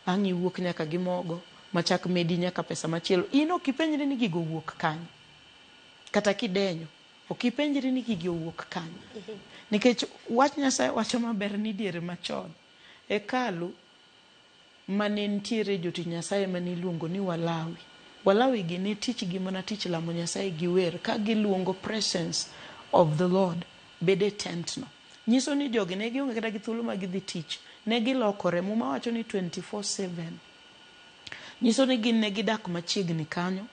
ang' iwuok nyaka gi mogo, machak medi nyaka pesa machielo. In ok ipenjri ni gigo owuok kanye. Kata kidenyo, ok ipenjri ni gigi owuok kanye. Nikech wach Nyasaye wacho maber ni diere machon, hekalu mane nitiere jotich Nyasaye mane iluongo ni Walawi. Walawi gi ne tichgi mana tich lamo Nyasaye gi wer ka giluongo presence of the Lord bede tent no. Nyiso ni jogi ne gionge kata gi thuolo ma gidhi tich. Ne gilokore. Muma wacho ni 24/7. Nyiso ni gin ne gidak machiegni kanyo,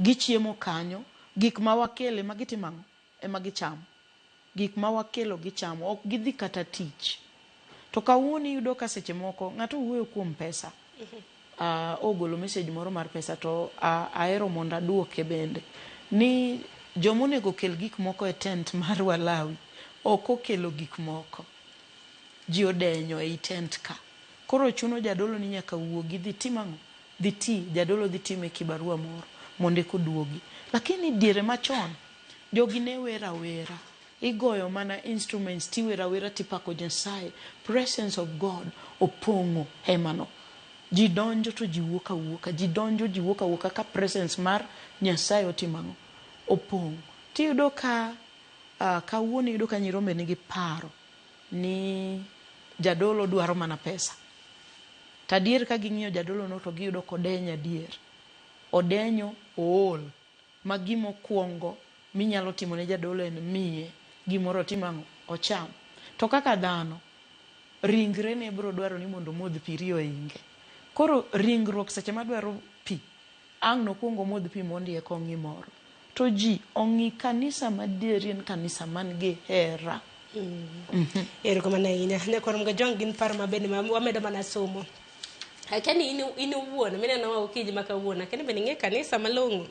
gichiemo kanyo, gik ma wakelo ema gitimo ang'o? Ema gichamo. Gik ma wakelo gichamo, ok gidhi kata tich. To kawuono iyudo ka seche moko ng'ato wuoyo kuom pesa. Ogolo message moro mar pesa to ahero mondo aduoke bende. Ni joma onego okel gik moko e tent mar Walawi ok okelo gik moko. Ji odenyo ei tent ka. Koro chuno jadolo ni nyaka wuogi dhi tim ang'o? Dhi ti, jadolo dhi time kibarua moro mondo eka oduogi. Lakini diere machon, jogi ne wer awera. Igoyo mana instruments tiwer awera tipako Nyasaye. Presence of God opong'o hemano. Ji donjo to ji wuok awuoka, ji donjo ji wuok awuoka ka presence mar Nyasaye otimo ang'o? Opong'. Tiyudo ka uh, kawuono iyudo ka nyirombe nigi paro ni jadolo dwaro mana pesa. To adier ka ging'iyo jadolo no to giyudo kodenyo adier. Odenyo, ool. Ma gima okwongo minyalo timo ne jadolo en miye gimoro otim ang'o? Ocham. To kaka dhano, ringrene biro dwaro ni mondo omodh pi riyo oinge. Koro ringruok seche madwaro pi, ang' nokwong omodh pi mondi eka ong'i moro. To ji ong'i kanisa madieri en kanisa man gi hera. Erokamano ahinya. Nyakwar Mgajwang' gin paro mabende ma wamedo mana somo. Akia ni in, in owuon mineno wa okinyi ma kawuono, akia ni bende ing'e kanisa malong'o.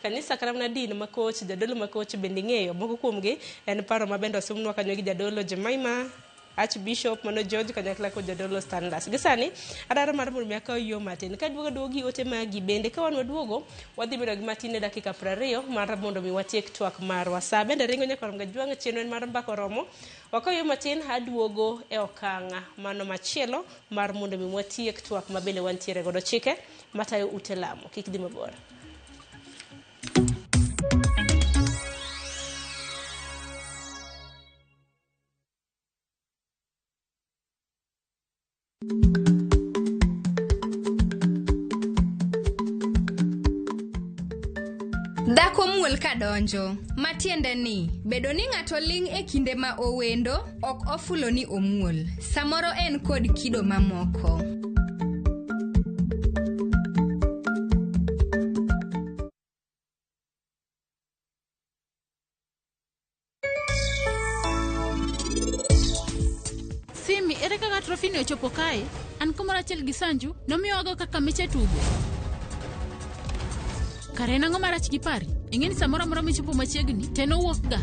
Kanisa kata mana din ma koch, jadolo ma koch bende ing'eyo. Moko kuomgi en paro ma bende osomnwa kanyo gi jadolo Jemima Archbishop mano George kanyakla kod jadolo Stanlas. Gi sani adwaro mar mondo mi akaw yo matin. Ka duogo duogo gi ote magi bende ka wan waduogo wadhi bedo gi matin e dakika 20 mar mondo mi watiek twak marwa. Sa bende ringo nyakwar Mgajwang' chenro en mar mbaka oromo. Wakaw yo matin aduogo e okang' mano machielo mar mondo mi watiek twak ma bende wantiere godo chike matayo ute lamo. Kik dhi mabor. Dhako muol ka donjo, matiende ni, bedo ni ng'ato ling' e kinde ma owendo, ok ofulo ni omuol. Samoro en kod kido mamoko. Simi, ere kaka trofi ni ochopo kae? An kumoro achiel gi Sanju nomiyowago kaka miche tugo. Kare en ang'o marach gi pari? Ing'e ni samoro amora michopo machiegni to en owuok ga.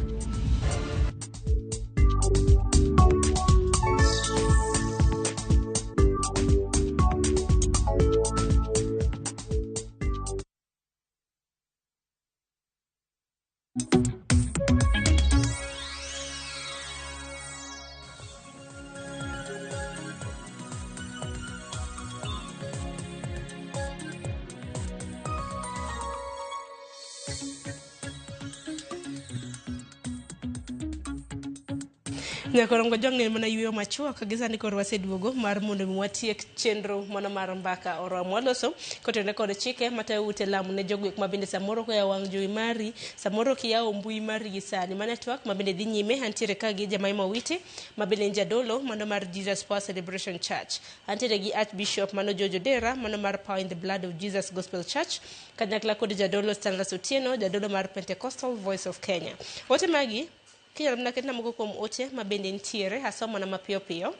Nyakorongo jong' ne mana yueyo machuok gi sani koro waseduogo mar mondo mi watiek chenro mano mar mbaka oromo waloso kotenore kod chike matayo ute lamo ne jogo ma bende samoro koyawo wang' jowi mari samoro kiyawo mbui mari gi sani mane twak ma bende dhi nyime antiere ka gi Jemaima Owiti ma bende en jadolo mano mar Jesus Power Celebration Church antiere gi Archbishop mano George Odera mano mar Power in the Blood of Jesus Gospel Church kanyakla kod jadolo Stanley Otieno jadolo mar Pentecostal Voice of Kenya ote magi Kinyalo mana ketna moko kuom ote ma bende nitiere, asomona mapiyo piyo.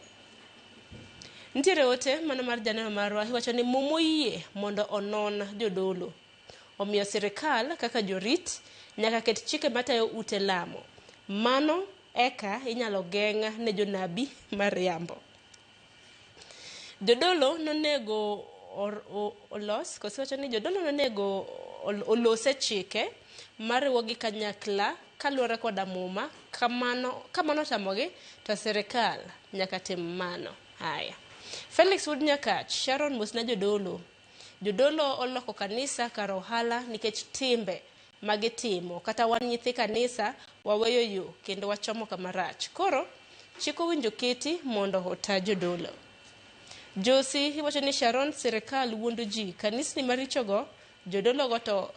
Nitiere ote mano mar janeno marwa iwacho ni muma oyie mondo onon jodolo. Omiyo sirikal kaka jorit nyaka ket chike matayo ute lamo. Mano eka inyalo geng' ne jonabi mariambo. Jodolo nonego olos, koso iwacho ni jodolo nonego olose chike mariwogi kanyakla kaluwore koda muma, kamano kamano otamogi to sirikal nyaka tim mano. Haya. Felix Wuod Nyakach, Sharon mosna jodolo. Jodolo oloko kanisa kar ohala nikech timbe magitimo. Kata wan nyithi kanisa waweyo yo kendo wachomo kama rach. Koro chik owinjo keti mondo ota jodolo. Josi iwacho ni Sharon sirikal wuondo ji. Kanisni marichogo jodologo to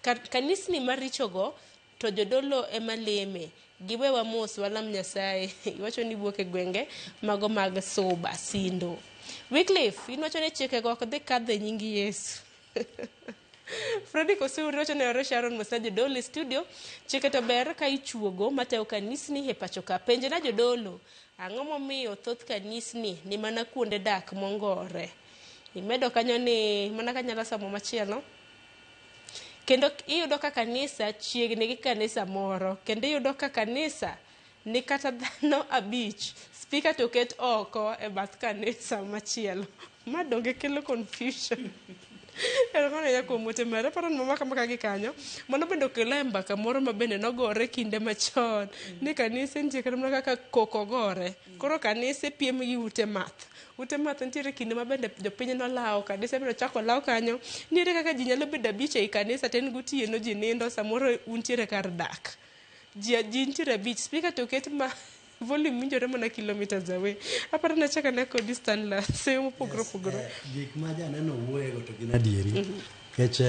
kanisni marichogo to jodolo ema leme. Giwewa mos walam Nyasaye. Iwacho ni wuok e gwenge mago mag Suba, Sindo. Wycliffe, in wacho ni chikego ok dhi kadho e nying Yesu. Fredrick Osuri wacho ni ore Sharon Mosna jodolo e studio. Chike to ber ka ichuogo matayo kanisni e pacho ka. Penje na jodolo, ang'o momiyo thoth kanisni ni mana kuonde dak mongore? Imedo kanyo ni mana kanyalo somo machielo. Kendo iyudo ka kanisa chiegni gi kanisa moro. Kendo iyudo ka kanisa ni kata dhano abich, speaker to oket oko e bath kanisa machielo. Ma donge kelo confusion. Erokamano ahinya kuom ote mare. Aparo ni mama kama gi kanyo. Mano bende okelo e mbaka moro ma bende nogore kinde machon. Ni kanise nitie kata mana kaka koko gore. Koro kanise piem gi ute math. Ute math nitiere kinde ma bende jopiny nolawo kanise bende ochako law kanyo. Nitiere kaka ji nyalo bedo abich ei kanisa to en gotieno ji nindo samoro untiere kar dak. Ji ji nitiere abich. Speaker to oket ma volume winjore mana kilometers away. Aparo ni achako ane kodi Stanley. Seyo mopogore opogore. Gik ma janeno wuoyego to gin adieri. Nikech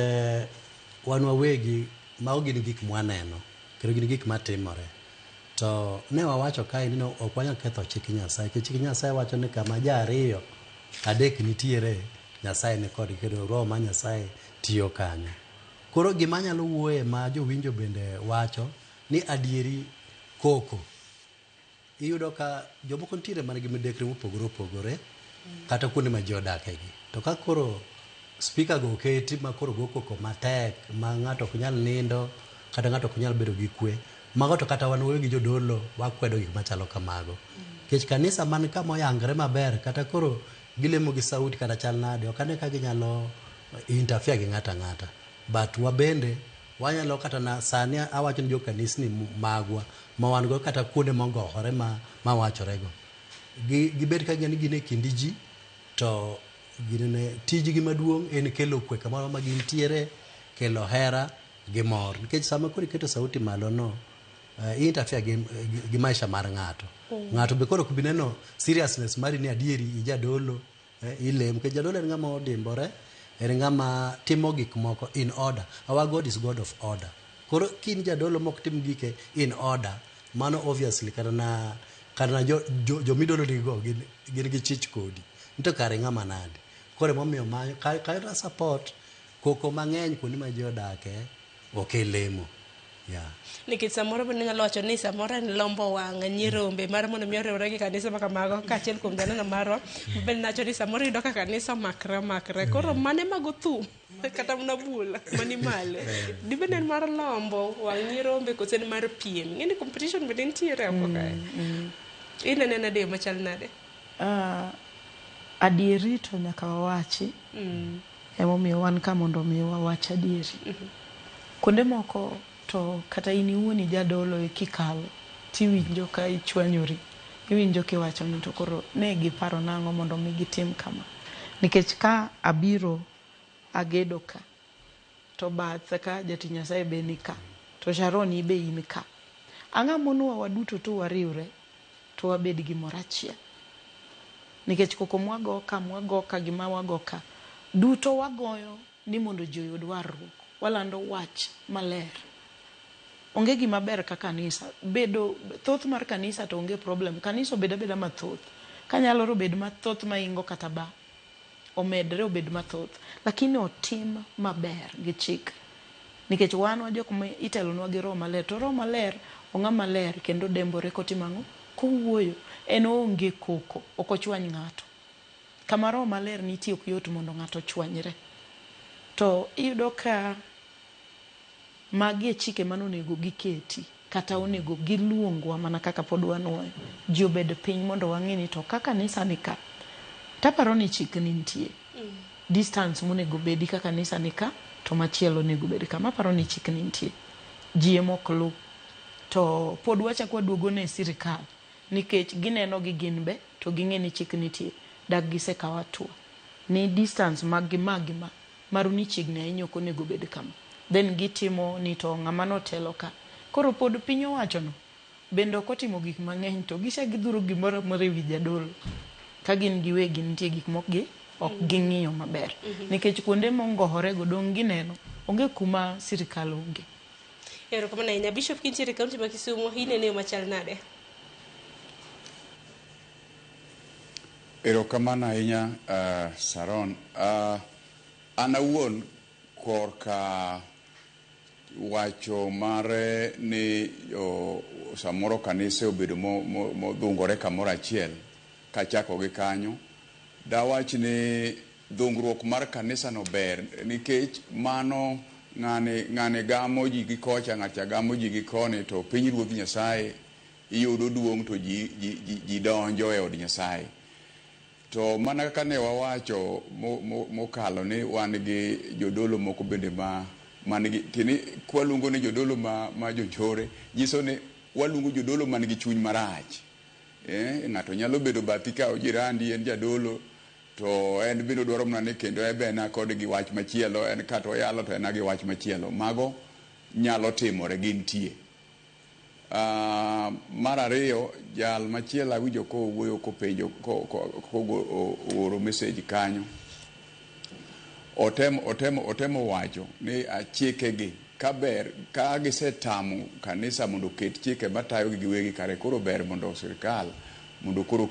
wan wawegi mago gin gik mwaneno kendo gin gik matimore. To ne wawacho kae ni ok wanyal ketho chik Nyasaye nikech chik Nyasaye wacho ni kama ji ariyo adek nitiere Nyasaye ni kodgi kendo roho mar Nyasaye tiyo kanyo. Koro gima anyalo wuoye ma jowinjo bende wacho ni adieri koko iyudo ka jomoko nitiere man gi midekre mopogore opogore kata kuonde ma ji odake gi. To ka koro speaker go oketi ma koro go koko matek ma ng'ato ok nyal nindo kata ng'ato ok nyal bedo gi kwe, mago to kata wan wawegi jodolo wakwedo gik machalo kamago. Nikech kanisa man kama oyangre maber kata koro gilemo gi sauti kata chal nade ok ane ka ginyalo interfere gi ng'ato ang'ata. But wabende wanyalo kata na sani awacho ni jokanisni magwa ma wan go kata kuonde mogohore ma mawachorego gibed ka gin gin e kind ji to ginene tijgi maduong' en kelo kwe kamoro ma gintiere kelo hera gi mor nikech sama koro iketo sauti malo no interfere gi maisha mar ng'ato. Ng'ato be koro ok bi neno seriousness mari ni adieri ijadolo ilemo nikech jadolo en ng'ama odimbore en ng'ama timo gik moko in order. Our God is God of order. Koro kin jadolo mok tim gike in order mano obviously kata na jomidolo nigo gin gi chich kodi ni to kare ng'ama nade. Koro emomiyo kata support koko mang'eny kuonde ma ji odake ok lemo. Yeah. Nikech samoro bende nyalo wacho ni samoro en lombo wang' nyirombe mar mondo mi oriwre gi kanisa ma kamago kaachiel kuom janeno marwa bende nacho ni samoro iyudo ka kanisa omakre omakre koro mane mago thum kata mana bul mani malo dibed ni en mar lombo wang' nyirombe koso en mar piem ing'e ni competition bende nitiere oko kae inene nade yo machal nade? Adieri to nyaka wawachi. Emomiyo wan ka mondo mi wawach adieri. Kuonde moko to kata in iwuon ijadolo kikalo tiwinjo ka ichwanyori. Iwinjo kiwacho ni to koro ne giparo nang'o mondo mi gitim kama. Nikech ka abiro agedo ka to bathe ka jatich Nyasaye be ni ka to Sharon ibe in ka. Ang'o monowa waduto to wariwre to wabed gimoro achiel. Nikech koko mwago ka mwago ka gima wago ka duto wagoyo ni mondo ji oyud warruok. Walando wach maler. Onge gima ber ka kanisa. Bedo thoth mar kanisa to onge problem. Kanisa obed abeda mathoth. Kanyalore obed mathoth maingo kata ba. Omedre obed mathoth. Lakini otim maber gi chik. Nikech wan wa jok ma itelonwa gi Roho Maler. To Roho Maler ong'ama ler kendo dembore kotimo ang'o? Kowuoyo. En oonge koko. Ok ochwany ng'ato. Kama Roho Maler nitie ok yot mondo ng'ato ochwanyre. To iyudo ka magi e chike mane onego giketi kata onego giluongwa mana kaka pod wanuoyo. Ji obed piny mondo wang'e ni to ka kanisa ni ka taparo ni chik ni nitie. Distance monego bedi ka kanisa ni ka to machielo onego bed kama. Aparo ni chik ni nitie. Ji ema ok luw. To pod wachako waduogo ne sirikal nikech gineno gi gin be to ging'e ni chik nitie. Dak gisekawo hatua ni distance mag gi ma gi ma maru ni chiegni ahinya ok onego bed kama. Then gitimo ni to ng'ama notelo ka. Koro pod piny owacho no bende ok otimo gik mang'eny to gisha gidhuro gimoro amora ewi jadolo. Ka gin giwegi nitie gik mok gi ok ging'iyo maber. Nikech kuonde mongohore go dong' gineno onge kuma sirikal onge. Erokamano ahinya. Bishop kintiere e kaunti ma Kisumu inene yo machal nade? Erokamano ahinya Sharon. An awuon korka wacho mare ni samoro kanise obedo modhungore kamoro achiel kachako gi kanyo dawach ni dhungruok mar kanisa no ber nikech mano ng'ani gamo ji gi kocha ng'acha gamo ji gi koni to piny ruodh Nyasaye iyudo duong' to ji donjo e od Nyasaye. To mana kaka ne wawacho mokalo ni wan gi jodolo moko bende ma man gi tini kwaluongo ni jodolo ma jonjore nyiso ni waluongo jodolo man gi chuny marach. Ng'ato nyalo bedo bathi ka ojirandi en jadolo to en bende odwaro mana ni kendo en be en kod gi wach machielo, en kata oyalo to en gi wach machielo. Mago nyalo timore, gintie. Mar ariyo, jal machielo awinjo kowuoyo kopenjo kooro message kanyo. Otemo wacho ni chikegi ka ber ka gisetamo kanisa mondo oket chike matayogi giwegi, kare koro ber mondo sirikal mondo koro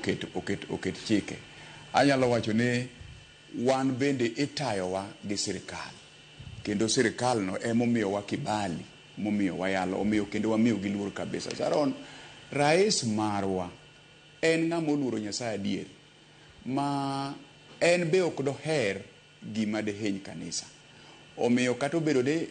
oket chike. Anyalo wacho ni wan bende itayowa gi sirikal, kendo sirikal no emomiyowa kibali momiyo wayalo, omiyo kendo wamiyogi luor kabisa. Sharon, rais marwa en ng'ama oluoro Nyasaye adier, ma en be ok doher gima dihiny kanisa. Omiyo kata obedo ni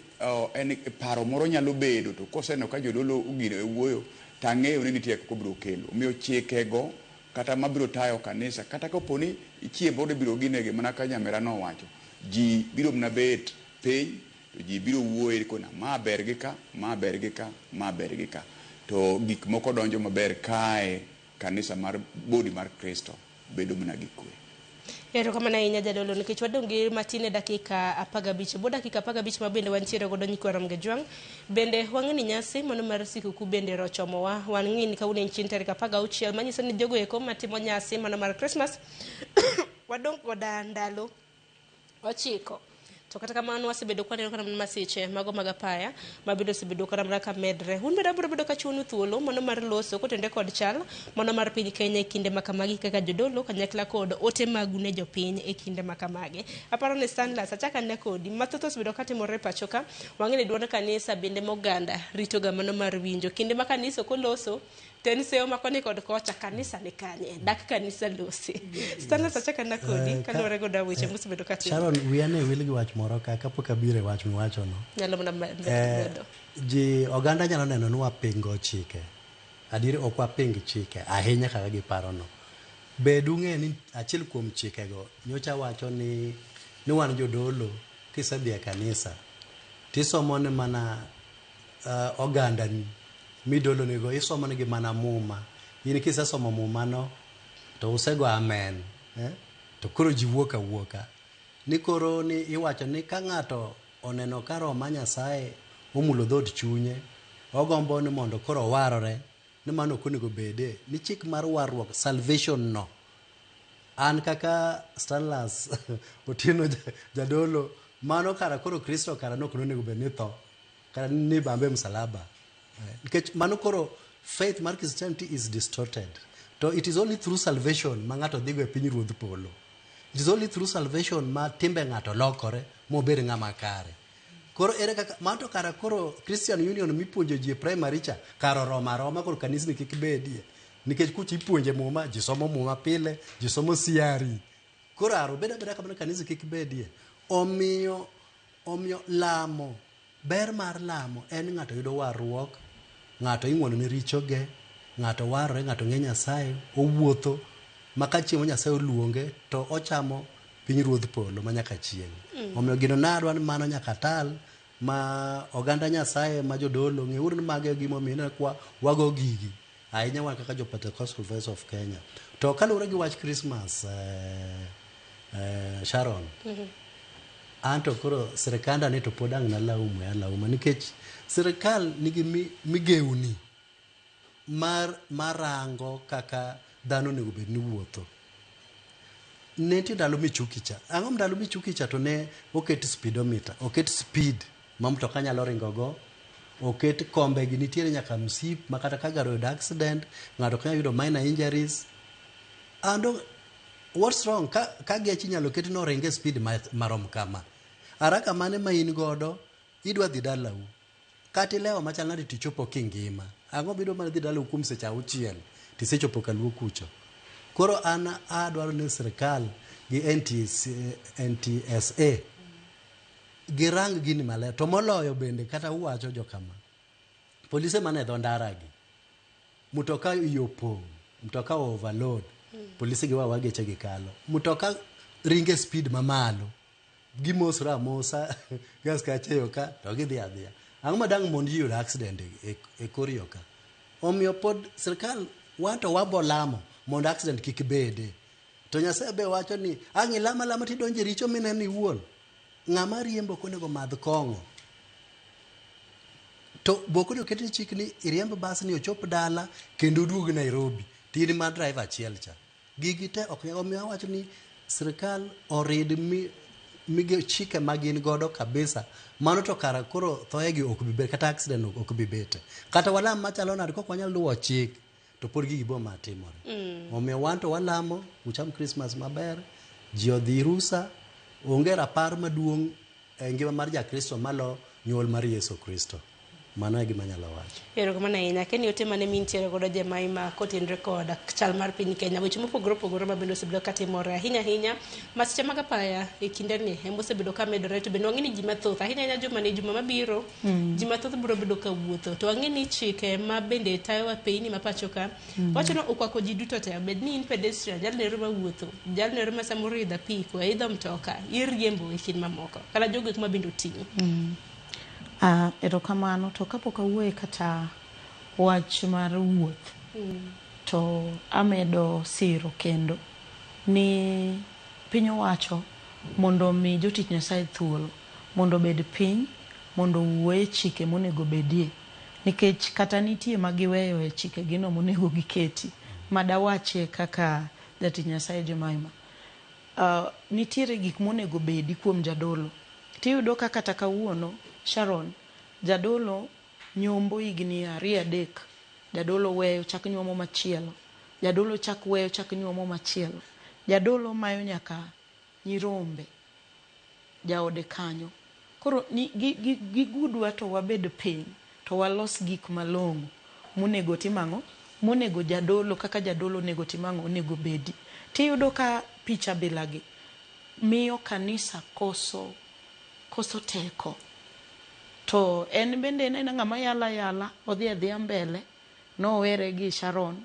en paro moro nyalo bedo, to koseneno ka jodolo ogino e wuoyo, to ang'eyo ni nitie kaka obiro kelo. Omiyo chikego kata mabiro tayo kanisa, kata kapo ni chieng' moro ibiro ginegi mana ka nyamera nowacho, ji biro mana bet piny to ji biro wuoye kona ma ber gi ka, ma ber gi ka, ma ber gi ka. To gik moko donjo maber kae kanisa mar body mar Kristo bedo mana gi kwe. Erokamano ahinya jadolo, nikech wadong' gi matin e dakika 15. Bo dakika 15 ma bende wantiere godo nyikwa Ramogi Jwang'. Bende wang'e ni nyasi mano mar sikuku bende rochomowa. Wang'e ni kawuono en chieng' tarik 16 manyiso ni jogo eko matimo nyasi mano mar Christmas wadong' koda ndalo 9. To kata kamano wasebedo kwaneno kata mana masiche mago mag apaya ma bende osebedo kata mana ka medre. Un bende abiro bedo kachiwonu thuolo mano mar loso kotende kod chal mano mar piny Kenya e kinde makamagi kaka jodolo kanyakla kod ote magu ne jopiny e kinde makamagi. Aparo ni Stanlas achako ane kodi mathoth osebedo katimore e pacho ka. Wang'e ni duond kanisa bende moganda rito ga mano mar winjo. Kinde ma kanisa ok oloso to en seyo ma koni kod kocha kanisa ni kanye, dak kanisa losi. Stanlas achako ane kodi kaluwore koda weche mosebedo katimore. Sharon, wiya ne wil gi wach moro ka kapok abiro e wach miwachono. Nyalo mana medo. Ji oganda nyalo neno ni wapingo chike. Adier ok waping chike ahinya kaka giparono. Bed ung'e ni achiel kuom chikego nyocha wacho ni wan jodolo kisedhi e kanisa tisomo ne mana ogandani midolo nego isomo negi mana muma. In kisesomo muma no to usego amen, to koro ji wuok awuoka. Ni koro ni iwacho ni ka ng'ato oneno ka roho mar Nyasaye omulo dhood chunye, ogombo ni mondo koro owarore, ni mano ok onego bede. Ni chik mar warruok, salvation no. An kaka Stanlas Otieno jadolo, mano kara koro Kristo kara nok onego bed ni tho, kara ni bambe msalaba. Nikech mano koro faith mar Christianity is distorted. To it is only through salvation ma ng'ato dhigo e piny ruodh polo. It is only through salvation ma timbe ng'ato lokore mobed ng'ama kare. Koro ere kaka mano to kara koro Christian Union mipuonjo ji e primary cha kar oromo aroma koro kanisni kik bedie. Nikech kucha ipuonje muma, ji somo muma pile, ji somo CRE. Koro aro bed abeda kamano kanisa kik bedie. Omiyo lamo, ber mar lamo en ng'ato yudo warruok, ng'ato ing'wono ne richoge, ng'ato warore, ng'ato ng'e Nyasaye, owuotho, ma ka chieng' Nyasaye oluonge to ochamo piny ruodh polo ma nyaka chieng'. Omiyo gino nadwa ni mano nyaka tal ma oganda Nyasaye ma jodolo ng'euru ni mago e gimomiyo ineno kwa wago gigi ahinya wan kaka jo Pentecostal Voice of Kenya. To kaluwore gi wach Christmas, Sharon, anto koro sirikanda ni to pod ang' nalaume alauma nikech sirikal nigi migeuni mar marango kaka dhano onego bed ni wuotho. Ne nitie ndalo michuki cha. Ang'o ndalo michuki cha to ne oket speedometer, oket speed ma mtoka nyalo ringo go, oket kombe gi nitiere nyaka msip ma kata ka gari oyudo accident, ng'ato ok nyal yudo minor injuries. And what's wrong ka geche inyalo ket ni oring e speed marom kama. Haraka mane ma in godo idwa dhi dalau. Kata ilewo machal nade tichopo kingima. Ang'o bidwa mana dhi dalau kuom seche 6 tisechopo kaluo kucho. Koro an adwaro ni sirikal gi NTSA girang gini maler. To moloyo bende kata uwacho jokama. Polise mane dho ndara gi. Mtoka iye opong', mtoka overload. Polise gi wawa geche gi kalo. Mutoka ringe speed mamalo. Gimosre amosa gi askache yo ka to gidhi adhiya. Ang'o ma dang' mon ji yudo accident e kor yo ka? Omiyo pod sirkal wan to wabo lamo mondo accident kik bede. To Nyasaye be wacho ni ang' ilama alama tidonjo e richo mineno iwuon. Ng'ama riembo ok onego madh kong'o. To be ok onego ketni chik ni iriemb bas ni ochop dala kendo oduog Nairobi. To in ma driver achiel cha. Gigi te ok nyal omiyo awacho ni sirkal orid mi mige chike ma gin godo kabisa. Mano to kara koro thoe gi ok bi bet kata accident ok bi bete. Kata walam machalo nade kok wanyal luwo chik to pod gigi bo matimore. Omiyo wan to walamo ucham Christmas maber, ji odhi rusa, onge rapar maduong' e ngima mar Jakristo malo nyuol mar Yesu Kristo. Mano e gima anyalo wacho. Erokamano ahinya. Keni ote mane mintiere godo Jemima kotenre kod chal mar piny Kenya, weche mopogore opogore ma bende osebedo katimore ahinya ahinya masiche mag apaya e kindeni ema osebedo ka medore to bende wang'e ni ji mathoth ahinya ahinya juma ni juma mabiro ji mathoth biro bedo ka wuotho to wang'e ni chike ma bende tayowa peyni ma pacho ka wacho ni okwako ji duto te bed ni in pedestrian jalno ero mawuotho jalno ero ma samoro idho apiko idho mtoka iriembo e kind mamoko kata jogo eko ma bende oting'i. Erokamano to kapok awuoye kata wach mar wuoth to amedo siro kendo ni piny owacho mondo omi jotich Nyasaye thuolo mondo obed piny mondo owuo e chike monego bedie nikech kata nitie ma giweyo e chike gino monego giketi madawache kaka jatich Nyasaye Jemima. Nitiere gik monego bedi kuom jadolo. Tiyudo ka kata kawuono Sharon, jadolo nyombo higni 2-3, jadolo weyo chak nyuomo machielo, jadolo chak weyo chak nyuomo machielo, jadolo mayo nyaka nyirombe jaode kanyo. Koro ni gigudwa to wabed piny to walos gik malong'o monego tim ang'o? Monego jadolo kaka jadolo onego tim ang'o? Onego bedi. Tiyudo ka picha bilagi miyo kanisa koso teko. To en bende en ng'ama yala yala, odhi adhiya mbele, nowere gi Sharon,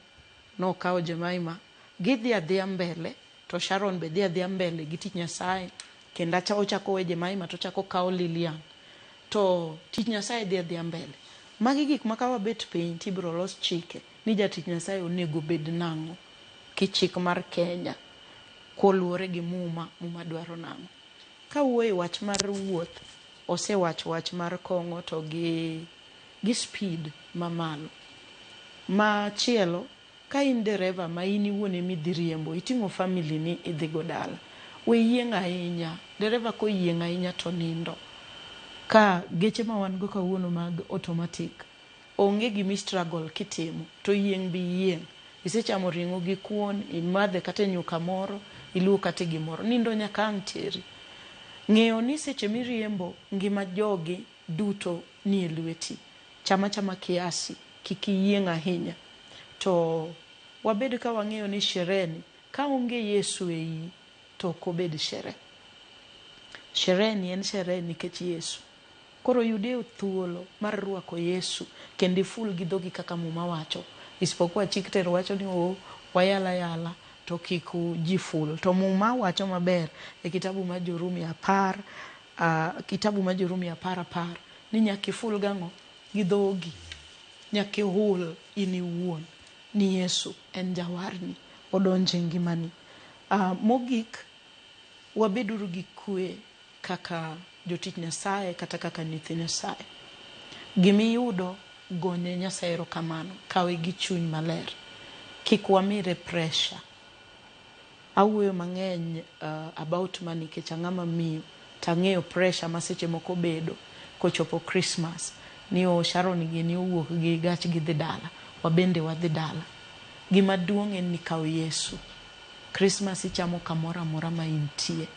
nokawo Jemima, gidhi adhiya mbele, to Sharon be dhi adhiya mbele gi tich Nyasaye, kendo ochako we Jemima to ochako kawo Lilian. To tich Nyasaye dhi adhiya mbele. Magi gik ma ka wabet piny tibiro los chike ni jatich Nyasaye onego bed nang'o kichik mar Kenya koluwore gi Muma, Muma dwaro nang'o. Kawuoyo e wach mar wuoth, osewach wach mar kong'o to gi speed mamalo. Machielo, ka in dereva ma in iwuon ema idhi riembo, iting'o family ni idhi go dala. We yieng' ahinya, dereva koyieng' ahinya to nindo. Ka geche ma wan go kawuono mag automatic, onge gimi struggle kitimo, to yieng' bi yieng'. Isechamo ring'o gi kuon, imadhe kata e nyuka moro, iluo kata e gimoro, nindo nyaka ang' teri. Ng'eyo ni seche miriembo, ngima jogi duto nie lweti. Chama chama kiasi, kik iyieng' ahinya. To wabed ka wang'eyo ni sherehe ni, ka onge Yesu e iyi, to ok obed sherehe. Sherehe ni en sherehe nikech Yesu. Koro yudie thuolo mar rwako Yesu kendo iful gi dhogi kaka Muma wacho. Isipokuwa chik ter wacho ni o wayala yala to kik ji ful. To Muma wacho maber e kitabu mar Jorumi 10, kitabu mar Jorumi 10 10 ni nyaka iful gang'o? Gi dhogi. Nyaka ihul in iwuon ni Yesu en jawarni, odonjo e ngimani. Mogik, wabeduru gi kwe kaka jotich Nyasaye kata kaka nyithi Nyasaye. Gimiyudo, gone Nyasaye erokamano, kawe gi chuny maler. Kik wamire pressure. Awuoyo mang'eny about ma nikech ang'ama miyo tang'eyo pressure ma seche moko bedo kochopo Christmas ni o Sharon gini owuok gi gach gidhi dala, wabende wadhi dala. Gima duong' en ni kaw Yesu. Christmas ichamo kamoro amora ma intie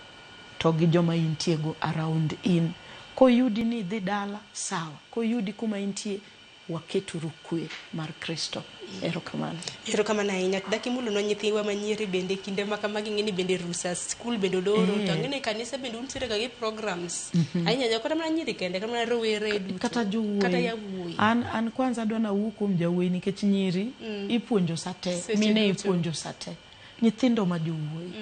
to gi joma intie go around in. Koyudi ni idhi dala, sawa. Koyudi kuma intie, waketuru kwe mar Kristo. Erokamano. Erokamano ahinya. Dakimulonwa nyithiwa manyiri bende kinde ma kamagi ng'e ni bende rusa skul bende oloro to ang'e ni kanisa bende untiere ga gi programs. Ahinya ahinya kata mana nyiri kende kata mana rowere duto. Kata jowuoyi. Kata yawuoyi. An kwanza adwa nawuo kuom jawuoyi nikech nyiri ipuonjo sa te, mine ipuonjo sa te. Nyithindo ma jowuoyi.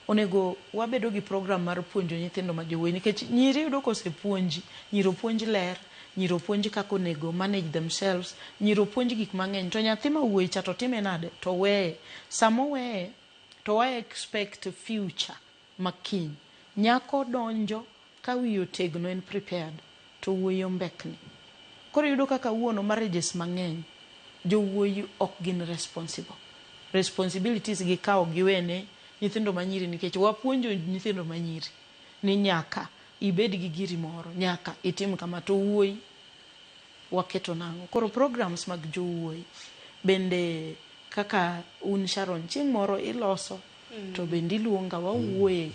Onego wabedo gi program mar puonjo nyithindo ma jowuoyi nikech nyiri yudo kosepuonji, nyiri opuonj ler, nyiri opuonj kaka onego manage themselves, nyiri opuonj gik mang'eny. To nyathi ma wuoyi cha to time nade? To weye. Sama oweye to wa expect future ma kiny. Nyako donjo ka wiye otegno en prepared to wuoyi ombekni. Koro iyudo ka kawuono marriages mang'eny jowuoyi ok gin responsible. Responsibilities gikawo giwene nyithindo manyiri nikech wapuonjo nyithindo manyiri ni nyaka ibed gi giri moro, nyaka itim kama to wuoyi waketo nang'o. Koro programs mag jowuoyi bende kaka un Sharon chieng' moro iloso to bende iluonga wawuoye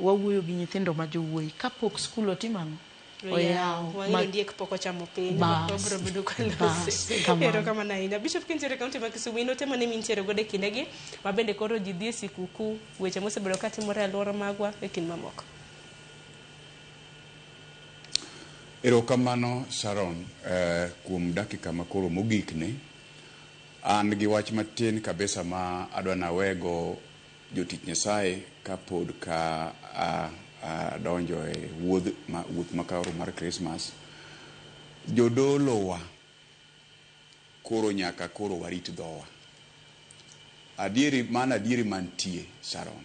wawuoyo gi nyithindo ma jowuoyi kapok skul otimo ang'o? Oyaw. Wang'e ondiek pok ochamo piny. Wabiro bedo kwalose. Erokamano ahinya. Bishop kintiere e kaunti ma Kisumu, in ote mane mintiere godo e kindegi ma bende koro ji dhi e sikuku, weche mosebedo katimore e alwora magwa e kind mamoko. Erokamano Sharon kuom dakika makoro mogik ni. An gi wach matin kabisa ma adwa nawego jotich Nyasaye kapod ka adonjo e wuoth makoro mar Christmas. Jodolowa koro nyaka koro warit dhowa. Adieri mana adieri mantie Sharon.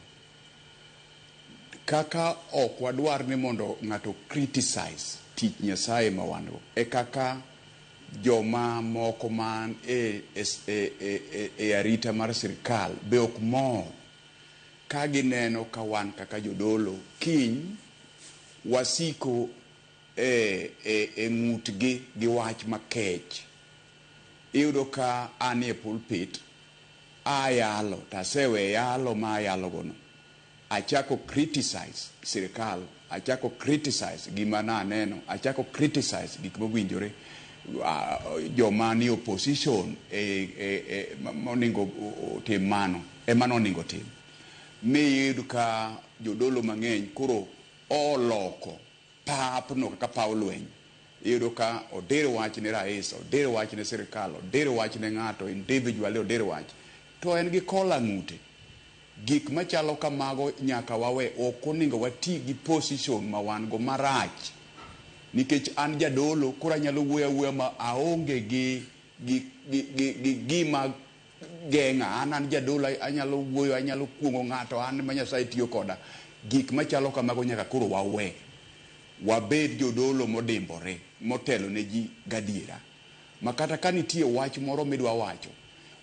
Kaka ok wadwar ni mondo ng'ato criticize tich Nyasaye ma wan go, e kaka joma moko man e arita mar sirkal be ok mor ka gineno ka wan kaka jodolo kiny wasiko e ng'utgi gi wach makech. Iyudo ka an e pulpit ayalo to asewe yalo ma ayalogono. Achako criticize sirkal, achako criticize gima naneno, achako criticize gik mowinjore joma ni opposition monego otim mano, ema nonego tim. Miyud ka jodolo mang'eny koro oloko papno kaka paw lweny. Iyudo ka odir wach ne rais, odir wach ne sirkal, odir wach ne ng'ato individually odir wach. To en gi kola ng'ute. Gik machalo kamago nyaka wawe, ok onego wati gi position ma wan go marach. Nikech an jadolo koro anyalo wuoyo awuoya ma aonge gi gima geng'a. An jadolo anyalo wuoyo, anyalo kuong'o ng'ato, an ma Nyasaye tiyo koda. Gik machalo kamago nyaka koro wawe. Wabed jodolo modimbore, motelo ne ji gadiera. Ma kata ka nitie wach moro midwa wacho,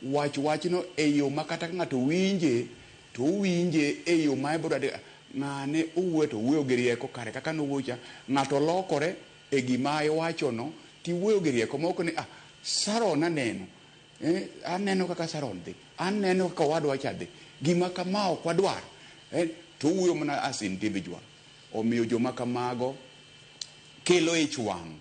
wach wachno e yo ma kata ka ng'ato winje, to owinje e yo ma ibiro ng'ane owuoyo to owuoyo gi rieko kare kaka nowuoyo cha, ng'ato lokore e gima iwachono tiwuoyo gi rieko moko ni Sharon aneno, aneno kaka Sharon dhi, aneno kaka owadwa cha dhi, gima kama ok wadwar, to owuoyo mana as individual. Omiyo joma kamago kelo ich wang'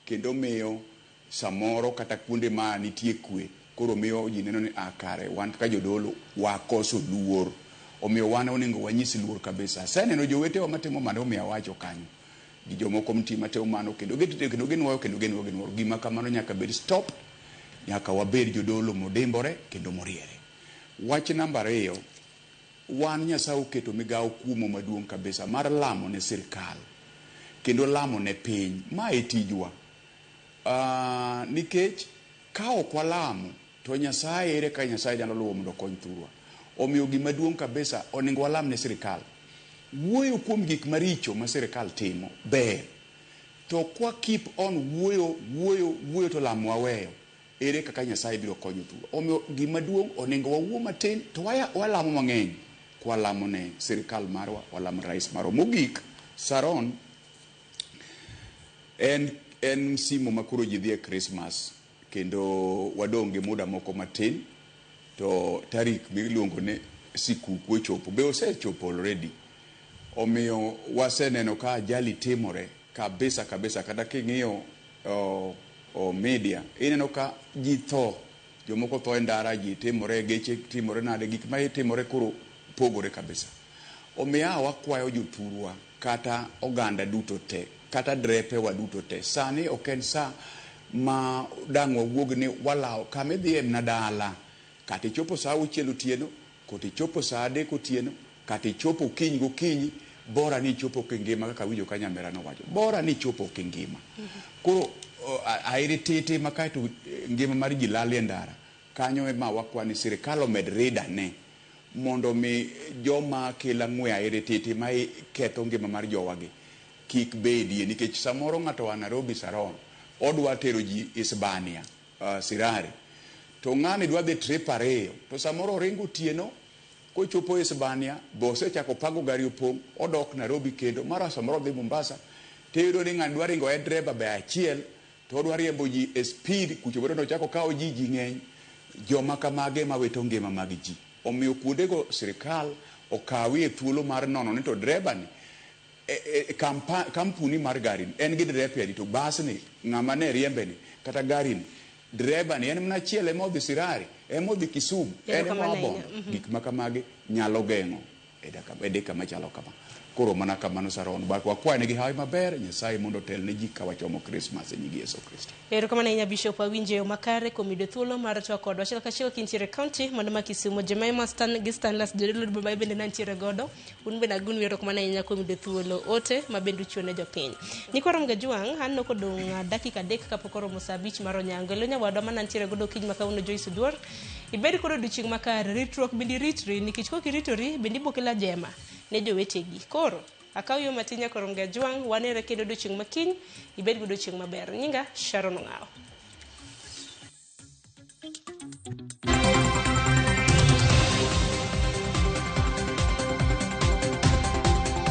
kendo miyo samoro kata kuonde ma nitie kwe koro miyo ji neno ni kare wan kaka jodolo wakoso luor. Omiyo wan onego wanyis luor kabisa. Aseneno jowetewa matimo mano omiyo awacho kanyo. Gi jomoko nitie matimo mano kendo ginuoyo kendo ginuoyo. Gima kamano nyaka bed stop. Nyaka wabed jodolo modimbore kendo moriere. Wach namba 2, wan Nyasaye oketo migawo kuomwa maduong' kabisa mar lamo ne sirkal kendo lamo ne piny. Ma e tijwa. Nikech ka ok walamo to Nyasaye ere ka Nyasaye nyalo luwo mondo okony thurwa. Omiyo gima duong' kabisa onego walam ne sirkal. Wuoyo kuom gik maricho ma sirkal timo ber. To kwa keep on wuoyo to lamo waweyo, ere kaka Nyasaye biro konyo thurwa. Omiyo gima duong' onego wawuo matin to walamo mang'eny. Kwalamo ne sirkal marwa, walamo rais marwa. Mogik, Sharon, en msimu ma koro ji dhi e Christmas kendo wadong' gi muda moko matin to tarik miluongo ni sikuku ochopo, be osechopo already. Omiyo waseneno ka ajali timore kabisa kabisa. Kata king'iyo media ineno ka ji tho, jomoko tho e ndara, ji timore, geche timore nade, gik ma timore koro pogore kabisa. Omiyo wakwayo jothurwa kata oganda duto te, kata drepewa duto te, sani ok en sa ma dang' wawuog ni walawo kama idhiye mana dala. Kata ichopo sa 6 otieno, Koti ichopo saa adek otieno, kata ichopo okinyi gokinyi, bora ni ichopo kingima kaka awinjo ka nyamera nowacho. Bora ni ichopo kingima. Koro airititi ma kaeto ngima mar ji lal e ndara, kanyo ema wakwa ni sirikal omed ridane mondo mi joma kelo ang'we airititi ma ketho ngima mar jowagi kik bedie nikech samoro ng'ato oa Nairobi Saron odwa tero ji Isbania Sirari to ng'ani dwa dhi trip ariyo to samoro oringo otieno kochopo Isbania be osechako pago gari opong' odok Nairobi kendo mara samoro odhi Mombasa tiyudo ni ng'ani dwa ringo e dreba be achiel to odwa riembo ji e speed kucho bende ochako okawo ji ji ng'eny joma kamage ema wito ngima mag ji omiyo kuondego sirikal okawie thuolo mar nono ni to dreba ni e, e, kampa, kampuni mar gari ni en gi derepe adi to bas ni ng'ama ne riembe ni kata gari ni dereba ni en mana achiel ema odhi Sirari ema odhi Kisumu en ema Erokamano oa ahinya. Bondo gik ma kamagi nyalo geng'o e dakika e dakika machalo kama koro mana kamano Saron bak wakwaye negi hawi maber Nyasaye mondo otel ne ji ka wachomo Christmas e nying Yesu Kristo. Erokamano ahinya Bishop awinjo e yo makare kuom yudo thuolo mar twak kodwa achiel kachiel kintiere e kaunti mano ma Kisumu. Jemima Stan gi Stanlas jodolo ma bende nantiere godo. Un bende agonu erokamano ahinya kuom yudo thuolo ote ma bende uchiwo ne jopiny. Nyikwa Ramogi Ajwang', an nok odong' dakika adek kapok oromo saa abich mar onyango. Elo nyawadwa ma nantiere godo okinyi ma kawuono Joyce Oduor. Ibed kod odiochieng' makare, ritruok bende iritri nikech kok iritori bende ibo kelo ajema ne jowetegi. Koro akaw yo matin nyaka Ramogi Ajwang', wanere kendo odiochieng' ma kiny, ibed gi odiochieng' maber. Nyinga Sharon Ong'awo.